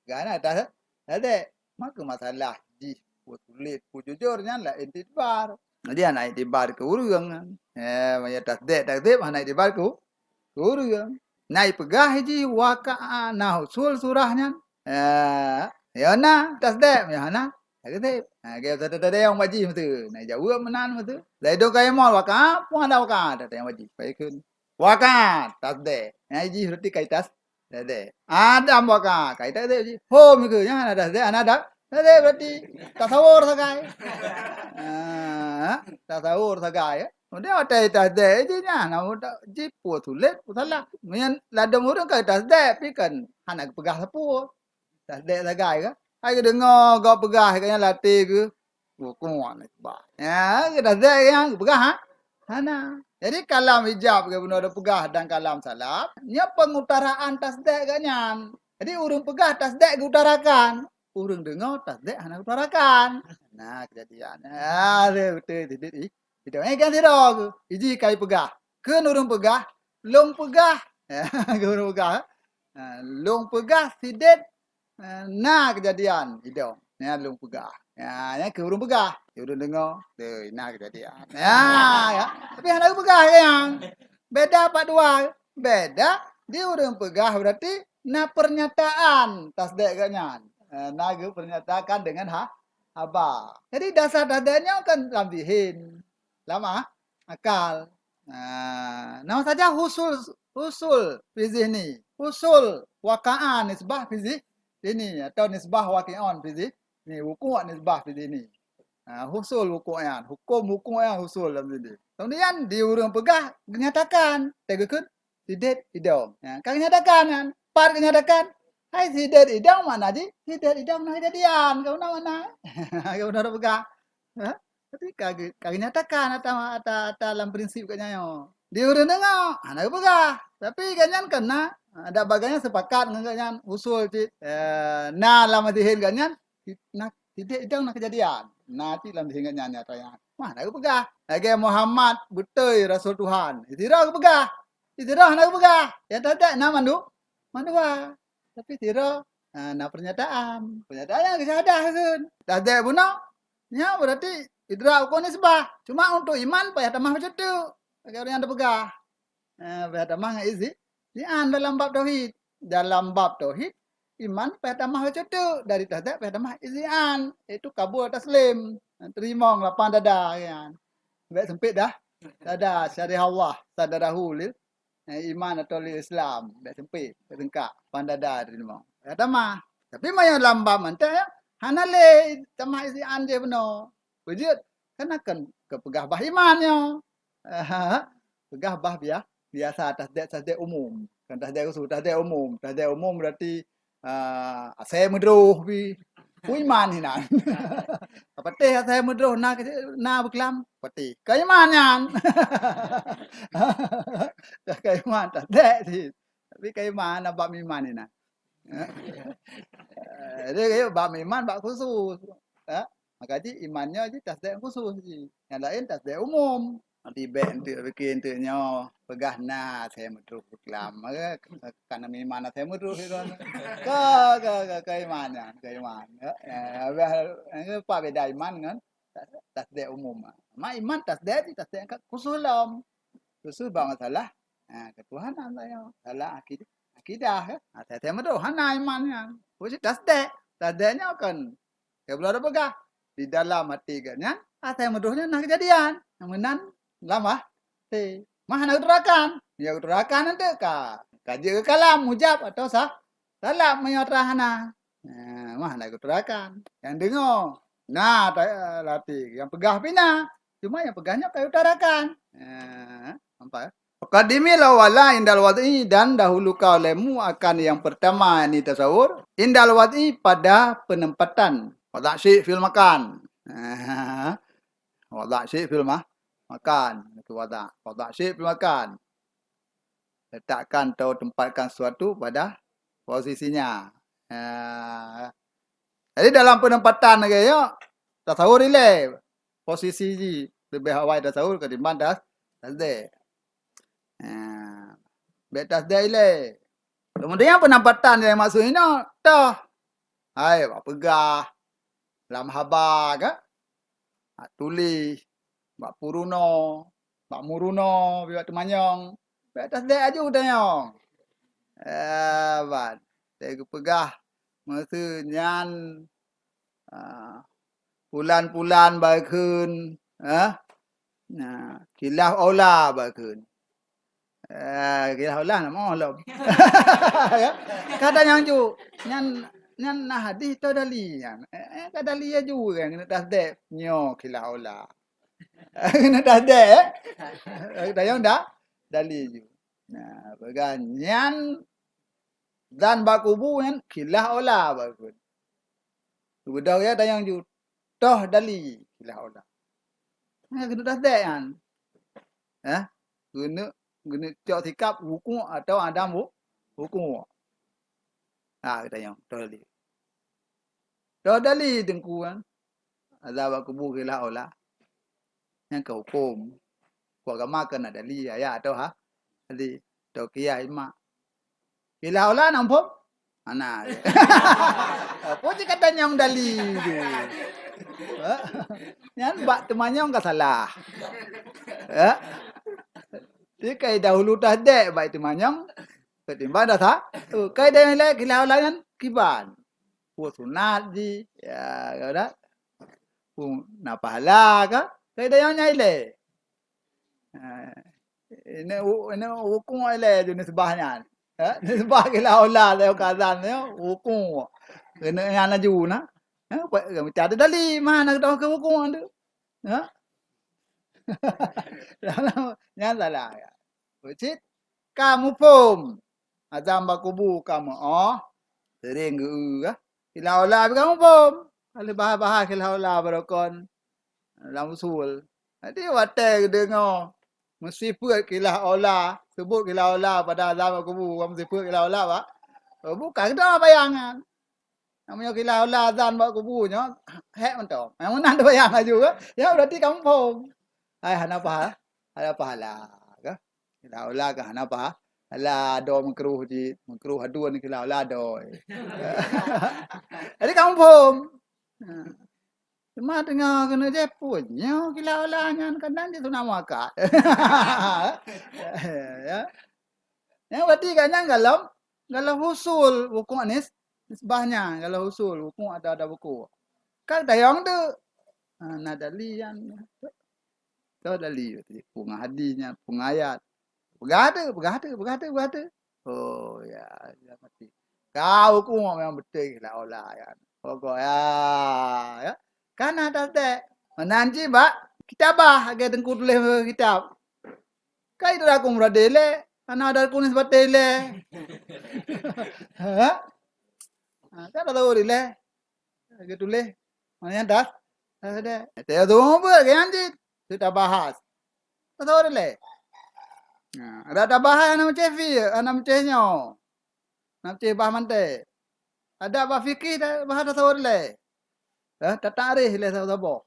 Peugah hana, tas-, tasdek. Maka masalah jih peue sulet, peue jujur nyan laén iktibar. Jadi hana iktibar keu ureuëng. Eh, meunyoe tasdek, takdzib hana iktibar keu ureuëng. Na ipeugah jih waka'a, na husul surah nyan. Eh, ya na tasdek, ya hana takdzib. Ha, ge teudeung bak jih meutu. Na jaweueb meunan meutu. Zaidun qaimun, waka'a, peue hana waka'a, teudeung bak jih. Baikun. Waka'a, tasdek. Na jih berarti kai tas-, tasdek. Adam waka'a, kai tasdek jih. Hom ke, ya hana tasdek, hana ada. Tasdek berarti tasawur sagai. Ah, tasawur sagai, ya. Kemudian watée tasdek jih nyan, na muda jih peue sulet, peue salah. Meunyan ladom ureuëng ka tasdek, pi kan hana geupeugah sapeue. Tasdek sagai ka. Hai geudeungoe gob peugah, ka nyan latée geuh, geukuek bah. Ya, geutasdek ka nyan geupeugah, ha? Hana. Jadi kalam ijab geubunoe peugah dan kalam salab, nyoe pengutaraan tasdek geuh nyan. Jadi ureuëng peugah tasdek geutarakan, ureuëng deungoe tasdek hana geutarakan. Nah, keujadian. Ah, beutôi sidit i-, idong. Eh, kan sidroe geuh, iji kai peugah. Kheun ureuëng peugah, lôn peugah. Kheun ureuëng peugah. Ah, lôn peugah sidit, ah, na keujadian idong. Nyan lôn peugah. Ya, nyan keu ureuëng peugah. Ureuëng deungoe, deh, na keujadian. Ya, ya. Tapi hana geupeugah lagée nyan. Beda pat dua. Beda, di ureuëng peugah berarti na pernyataan tasdek geuh nyan. Eh, na geupeunyatakan dengan ha-, haba. Jadi dasar tasdek nyoe kan lam zihin, lam a-, akal. Nah, nama saja husul, husul fi zihni. Husul waka'a nisbah fi zihni atau nisbah waqi'un fi zihni, wukuk nisbah fi zihni. Nah, husul wukuk nyan, hukum wukuk nyan husul lam zihni. Kemudian di ureuëng peugah genyatakan, teugeukeun sidit idong. Ya, ka genyatakan kan? Pat genyatakan. Hai sidit idong makna jih, sidit idong na keujadian. Kau na mana? Kau na peugah. Ha? Tapi ka ge-, ka genyatakan ata, ata, ata lam prinsip kat nyoe. Di ureuëng deungoe, hana geupeugah. Tapi gobnyan kan na, ada bagainya sepakat ngon gobnyan usul cit. Eh, na lam zihin gobnyan, na, sidit idong na keujadian. Na cit lam zihin gobnyan nyata nyan. Wah, na geupeugah. Lagée Muhammad beutôi rasul Tuhan. Sidroe geupeugah. Sidroe hana geupeugah. Nyata that na mandu-, mandua. Tapi sidroe, ha, na pernyataan. Pernyataan nyang geusyahadah kheun. Tasdek bunoe, nyoe berarti idrak hukum nisbah. Cuma untuk iman payah tamah bacut teuk. Lagée ureuëng nyang teupeugah. Eh, payah tamah ngon izi-, izi'an dalam bab tauhid. Dalam bab tauhid, iman payah tamah bacut teuk. Dari tasdek payah tamah izi'an, iaitu kabul taslim. Teurimong lapang dada, kan. Bék sempit dah. Dada syariah Allah, sadarahu lil, eh, iman atau lil Islam. Bék sempit, bék seungkak. Lapang dada teurimong. Payah tamah. Tapi meunyoe lam bab mantong, ya, hana lé tamah izi'an jih bunoe. Peue jeuet? Kan akan geupeugah bah iman nyoe. Peugah bah bia-, biasa, tasdek, tasdek umum. Kan tasdek khusus, tasdek umum. Tasdek umum berarti, ah, asai meudroh pih. Peue iman hinan. Patéh asai meudroh na, na beuklam, patéh. Ka iman nyan. Ka iman, tasdek cit. Tapi ka iman, na bab iman hinan. Eh, jadi bab iman, bab khusus. Ha? Maka jih iman nyoe jih tasdek khusus jih. Nyang laén tasdek umum. Jadi bék enteuk pike enteuk nyoe peugah na asai meudroh beuklam. Maka kana iman asai meudroh itu. Ka, ka, ka, ka iman nyan, ka iman. Ya, ya, apa beda iman ngon tasdek umum? Ma iman tasdek jih tasdek khusus lom. Khusus bak masalah, ha, ketuhanan saja. Masalah akidah, akidah, ya. Ha, tasdek meudroh hana iman nyan. Khusus tasdek. Tasdek nyoe kan Ka bunoe tapeugah, di dalam até gobnyan, asai meudroh nyan na keujadian. Nyang meunan lam até. Mah hana geuturakan. Ya geuturakan nanti ka, ka jeuet keu kalam mujab atau sa-, salab meunyoe atra hana. Nah, mah hana geuturakan. Nyang deungoe, na ta-, lam até, nyang peugah pih na. Cuma nyang peugah nyoe ka geutarakan. Nah, nampak? Faqaddimil awwala indal wad'i, dan dahulukan olehmu akan yang pertama, yakni tasawur, indal wad'i, pada penempatan. Wadha' syai' fil makan. Wadha' syai' fil ma-, makan. Itu wadha'. Wadha' syai' fil makan. Letakkan atau tempatkan sesuatu pada posisinya. Ha. Jadi dalam peunempatan lagèe nyoe, tasawur ilèe posisi jih, leubeh awai tasawur ketimbang tas-, tasdek. Ha. Bèk tasdek ilèe. Kemudian peunempatan nyang maksud inoe, toh. Hai, bak peugah, lam haba kan? Bak tuléh, bak peurunoe, bak meurunoe, bak teumanyong. Bèk tasdek aju tanyong. Eh, ban. Teupeugah meuseu nyan, ah, pulan-pulan bakheun, eh? Nah, khilaf aula bakheun. Eh, khilaf aula na moh lom. Ka tanyong ju, nyan, nyan na hadih atau dali nyan. Eh, eh, ka dali aju kan, keuneuk tasdek. Nyoe khilaf aula. Keuneuk tasdek, eh? Tanyong dah, dali ju. Nah, peugah nyan dan bak kubu nyan khilaf aula bakheun. Beudôh ya tanyong ju, toh dali khilaf aula. Nah, keuneuk tasdek nyan. Eh? Keuneuk, keuneuk cok sikap wukuk atau adam wu-, wukuk. Ha, geutanyong, toh dali. Toh dali teungku kan. Azan bak kubu khilaf aula. Nyan keu huköm. Huköm agama keu na dali, ayat atau ha-, hadih, atau kias ijma. Khilaf aula na muphom? Hana. Peue cit ka tanyong dali tu? Ha? Nyan bak teumanyong ka salah. Ha? Ti kai dahulu tasdek bak teumanyong, ketimbang dah sa-, tu, kai dah ilèe khilaf aula nyan kiban. Peue sunat jih, ya, ka dah. Peue na pahala ka, kai dah nyang ilèe. Ha, ini u-, ini wukuk ilèe ju nisbah nyan. Ha, nisbah khilaf aula lé ka azan nyoe, wukuk. Keuneuk nyan laju na. Ha, pa-, meucari dali, mana keudong keu wukuk tu. Ha? Nyan salah. Cit ka muphom. Azan bak kubu ka meu'oh, seuring geu-eu, ah. Khilaf aula pih ka muphom. Ka lheueh bahas-bahas khilaf aula barokon lam usul. Jadi watèe geudeungoe meusifeuet khilaf aula, seubut khilaf aula pada azan bak kubu, ka meusifeuet khilaf aula bak kubu, ka geutanyoe bayang nyan. Meunyoe khilaf aula azan bak kubu nyoe, hék mantong. Nyang meunan teubayang laju kan? Ya, berarti ka muphom. Hai, hana paha-, hana pahala, kan? Khilaf aula kan hana paha-, alah, adoe meukruh cit, meukruh aduen khilaf aula adoe. Jadi ka muphom. Ha. Teuma teungoh keuneuk jai pun, nyoe khilaf aula nyan kadang jeuet sunat muakkad. Ya. Nyan berarti gobnyan golom, golom usul wukuk nis-, nisbah nyan, golom usul wukuk atau ada buku. Ka tanyong tu. Ha, na dali nyan. Toh dali, peue ngon hadih nyan, peue ngon ayat. Peugah tu, peugah tu, peugah tu, peugah tu. Oh, ya, ya mati. Ka wukuk memang beutôi lah olah nyan. Pokok ya, ya. Ka na tasdek. Meunan cit bak kitabah, lagèe teungku tuléh kitab. Kai teurakung meurade lé, hana ada kuning sebatèe lé. Ha? Ha, ka tahu lé. Lagèe tuléh. Mana yang dah? Dah ada. Teuh tu beuh, kan cit. Tu tabahas. Tahu lé. Ha, ada tabahas aneuk meucéh fi, aneuk meucéh nyoe. Aneuk meucéh bah manté. Ada bah fikih dah bah tasawur lé. Eh, tatakrih lé saboh-saboh.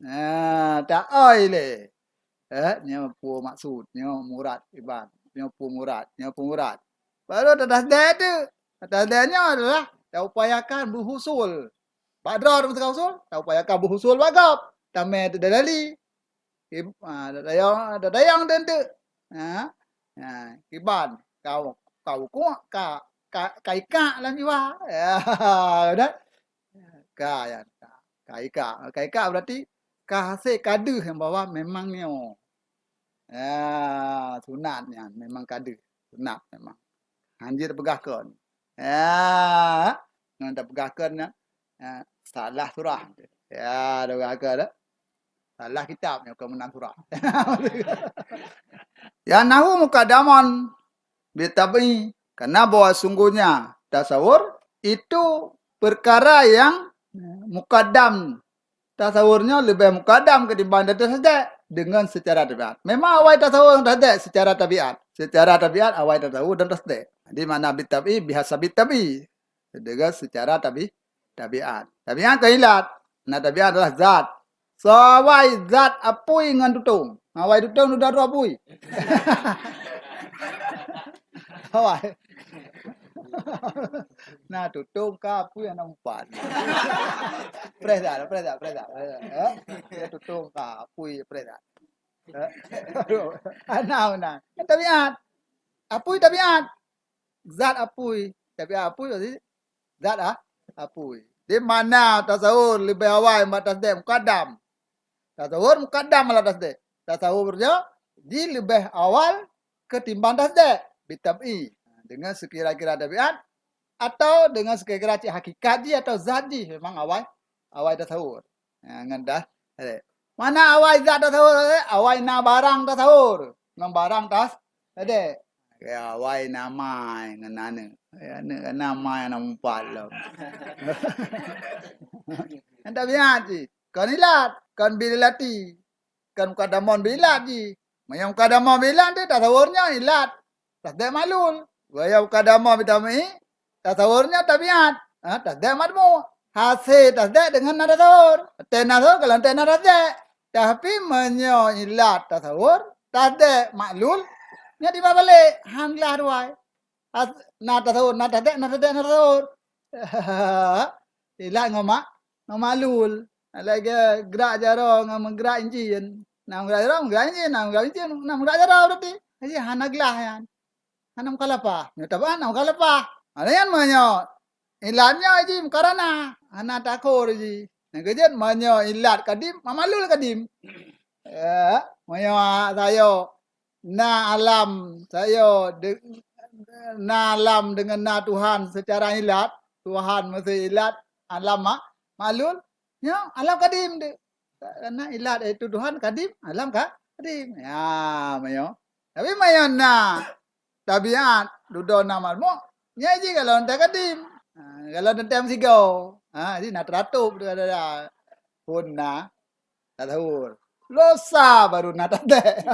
Nah, taoi lé. Eh, nyoe peue maksud, nyoe murad iban, nyoe peue murad, nyoe peue murad. Baru tatasdek tu. Tatasdek nyoe adalah taupayakan beuhusul. Bak droe teuka usul, taupayakan beuhusul bak gob. Tamè teu dalali. Ib-, ah, dadayong, dadayong teunteuk. Ha? Ha, kiban, ka, ka wukuk, ka, ka, ka ikak lam jiwa. Ya, dah. Ka, ya, ka, ka ikak. Ka ikak berarti ka hasé ka deuh nyang bahwa memang nyoe. Ya, sunat nyan, memang ka deuh. Sunat memang. Hanjeuet peugah kon. Ya, ngon tapeugah kon nyan. Ya, salah surah. Ya, tapeugah kon dah. Salah kitab nyoe, kon meunan surah. Ya, nahu mukaddaman bitab'i, karena bahwa sungguhnya tasawur itu perkara yang mukaddam, tasawurnya lebih mukaddam ketimbang dan tasdek dengan secara tabiat. Memang awai tasawur dan tasdek secara tabiat. Secara tabiat awai tasawur dan tasdek. Jadi makna bitab'i, bihasabi tab'i. Dengan secara tabi-, tabiat. Tabiat kan ilat. Nah, tabiat adalah zat. Soe awai zat apui ngon tutong. Awai tutong dudoe apui. Awai. Nah, tutong ka apui aneuk umpan. Preh dah, preh dah, preh dah. Eh? Ya, tutong ka apui preh dah. Eh? Aneuk, nah. Kan tabiat. Apui tabiat. Zat apui. Tabiat apui berarti zat, ah, apui. Di mana tasawur leubeh awai bak tasdek, mukaddam. Tasawur mukaddam ala tasdek. Tasawur nyoe ji leubeh awai ketimbang tasdek, bitab'i. Dengan sekira-kira tabiat atau dengan sekira-kira cit hakikat ji atau zat ji memang awai, awai tasawur. Ha, ngon dah, eh. Mana awai zat tasawur, eh? Awai na barang tasawur. Ngon barang tas, eh, dek. Ya, awai na mai ngon aneuk. Ya, aneuk na mai aneuk umpat lom. Nyan tabiat cit. Kon ilat, kon bilati. Kon mukadamon bilat ji. Meunyoe mukadamon bilat tu tasawur nyoe ilat. Tasdek maklul. Meunyoe mukadamon bitab'i, tasawur nyoe tabiat. Ha, tasdek madmu. Hase tasdek deungon na tasawur. Tena tasawur kalau tena tasdek. Tapi meunyoe ilat tasawur, tasdek maklul, nyoe tiba balek, han glah ruai. As-, na tasawur, na tasdek, na tasdek, na tasawur. Ilat ngon mak-, ngon maklul. Lagèe gerak jaroe ngon meugerak injin. Na meugerak jaroe, meugerak injin, na meugerak injin, na meugerak jaroe berarti. Jadi hana glah nyan. Hana mukhalafah. Nyoe tabiat hana mukhalafah. Ada nyan meunyoe ilat nyoe ji mukaranah, hana takhor ji. Nyang keujeuet meunyoe ilat kadim, mamaklul kadim. Ya, meunyoe sayoe na alam, sayoe de-, na alam deungon na Tuhan secara ilat, Tuhan meusti ilat, alam ma-, maklul, nyoe alam kadim deh. Karena ilat yaitu Tuhan kadim, alam ka-, kadim. Ya, meunyoe. Tapi meunyoe na tabiat dudoe na madmu, nyan ji golom teuh kadim. Ha, golom teuh meusigoe. Ha, ji na teuratôb tu ada-ada. Phon na tasawur. Lusa baru na tasdek.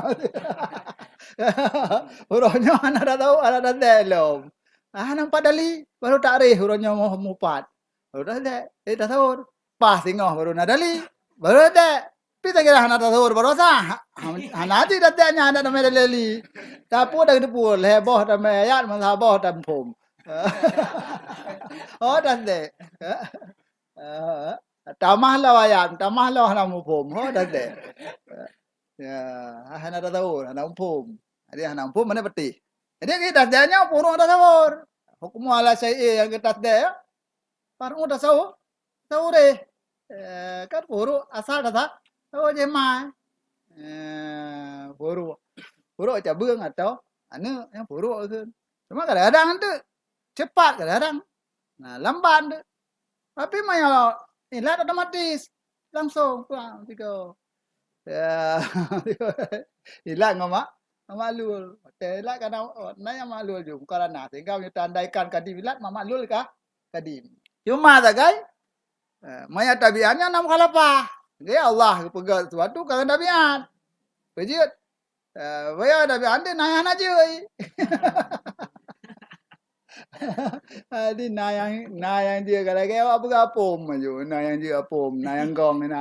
Uroe nyoe hana tasawur, hana tasdek lom. Ah, nampak dali, baru takrif uroe nyoe mu-, mupat. Baru tasdek, eh, tasawur. Paih singoh baru na dali, baru tasdek. Pi takira hana tasawur baroesa, ha-, hana ji tasdek nyan hana tamè dalili. Tapi dah geuteupeue, lhèe boh tamè ayat, meusaboh tamè muphom. Oh, tasdek. Tamah lom ayat, tamah lom hana muphom. Oh, tasdek. Ya, hana tasawur, hana muphom. Jadi hana muphom mana peutih. Jadi kita tasdek nyoe puruk tasawur. Hukmu ala syai'i nyang geutasdek, ya. Puruk tasawur, tasawur deh. Eh, kan puruk asal tasa-, tasawur jih mai. Eh, puruk. Puruk cabeueng atau aneuk nyang puruk tu. Cuma kadang-kadang tu cepat, kadang-kadang, nah, lambat tu. Tapi meunyoe ilat otomatis langsung pulang sigoe. Ya, ilat ngon mak-, ngon maklul. Oke, ilat kadang, oh, na nyang maklul ju, mukaranah. Sehingga meunyoe taandaikan kadim ilat, ma-, maklul ka kadim. Cuma sagai, eh, meunyoe tabiat nyan na mukhalafah. Jadi Allah geupeugah sesuatu karena tabiat. Peujeuet. Eh, baya tapi ande na nyang hana jeuet. Adi na nyang, na nyang jeuet, kalau lagèe awak peugah apom aju, na nyang jeuet apom, na nyang gong na.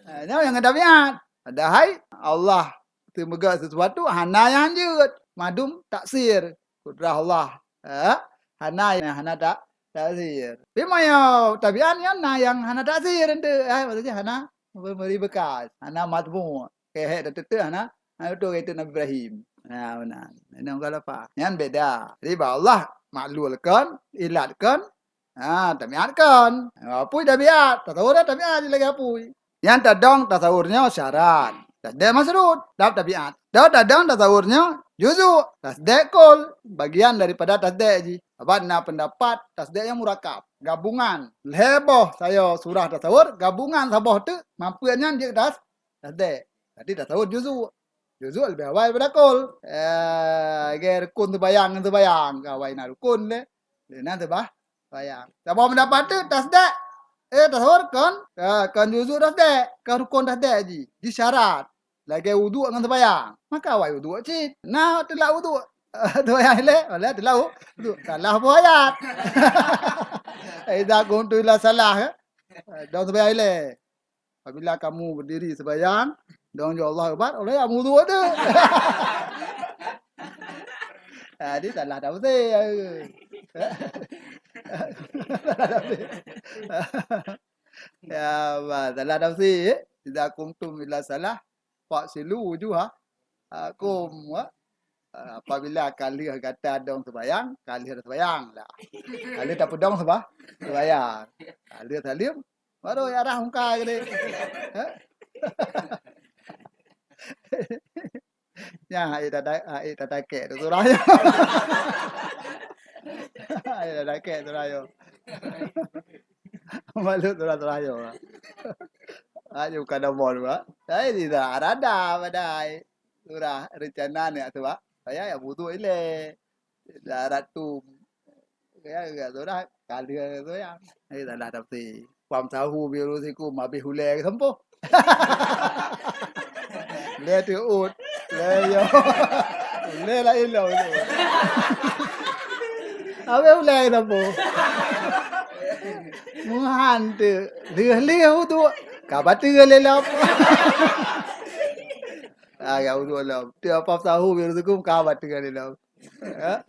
Eh, nyoe nyang tabiat. Padahai Allah teumeugah sesuatu hana nyang jeuet, madum taksir. Kudrah Allah, eh, hana nyang hana ta-, taksir. Tapi meunyoe tabiat nyan na nyang hana taksir ente, eh, maksudnya hana memberi bekas, hana madmu. Keuhek dah teuteu hana, hana beutôi keu Nabi Ibrahim. Nah, meunan. Nyan mukhalafah. Nyan beda. Jadi bak Allah maklul kon, ilat kon, ha, tabiat kon. Apui tabiat, tasawur tabiat lagèe apui. Nyan tadong tasawur nyoe syarat. Tasdek masrut, dap tabiat. Dap tadong tasawur nyoe juzu, tasdek kul, bagian daripada tasdek jih. Sabab na pendapat tasdek nyang murakab, gabungan. Lhèe boh sayoe surah tasawur, gabungan saboh teuk, mampu nyan jeuet tas-, tasdek. Berarti tasawur juzu. Juzu leubeh awai daripada kul. Eh, lagèe rukun seubayang ngon seubayang. Ka awai na rukun deh. Lheuh na seubah-, seubayang. Saboh pendapat teuk tasdek. Eh, tasawur kon, eh, kon juzu tasdek, kon rukun tasdek jih. Jih syarat. Lagèe wuduk ngon seubayang. Maka awai wuduk cit. Na teulak wuduk. Seumayang ilée, oleh teulau. Tu salah buet ayat. Idza qumtum ila shalah, eh. Dong seumayang ilée. Apabila kamu berdiri sembahyang, dong jaweueb Allahu Akbar, oleh ya wudu tu. Jadi salah tafsir. Ya, bah, salah tafsir. Idza qumtum ila shalah, faghsilu wujuhakum, wa, apabila ka lheueh gata dong seumayang, ka lheueh seumayang lah. Ka lheueh tapeudong seubah-, seumayang. Ka lheueh saleuem, baru ya rah muka geude. Ha? Nyan hai tata-, hai tatakek tu surah nyoe. Hai tatakek surah nyoe. Malu surah-surah nyoe. Ayo kada bol ba. Hai tidak ada badai. Surah rencana ni sebab saya ya butuh ilée. Darat tu. Ya, ya, tu dah. Kali tu ya. Ai, salah tafsir. Famsahu bi ru'usikum, habéh ulée ke sampoh. Lé teuôt. Lé yo. Lé laén lom tu. Habéh ulée ke sampoh. Meuhan tu. Lheueh-lheueh tu. Ka bateue lé lom. Ah, ka uduek lom. Tiep famsahu bi ru'usikum, ka bateue lé lom. Ya.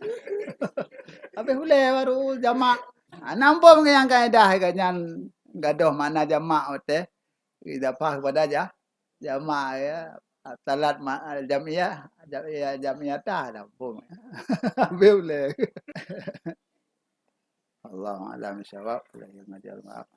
Habéh ulée baru jamak. Ah, na muphom nyang kaedah ka nyan gadôh makna jamak watée idafah kepada ja-, jamak, ya. Salat ma-, jamiah, jamiah, jamiatah na muphom. Habéh ulée. Allahu a'lam bishawab. Yang ngajar maaf.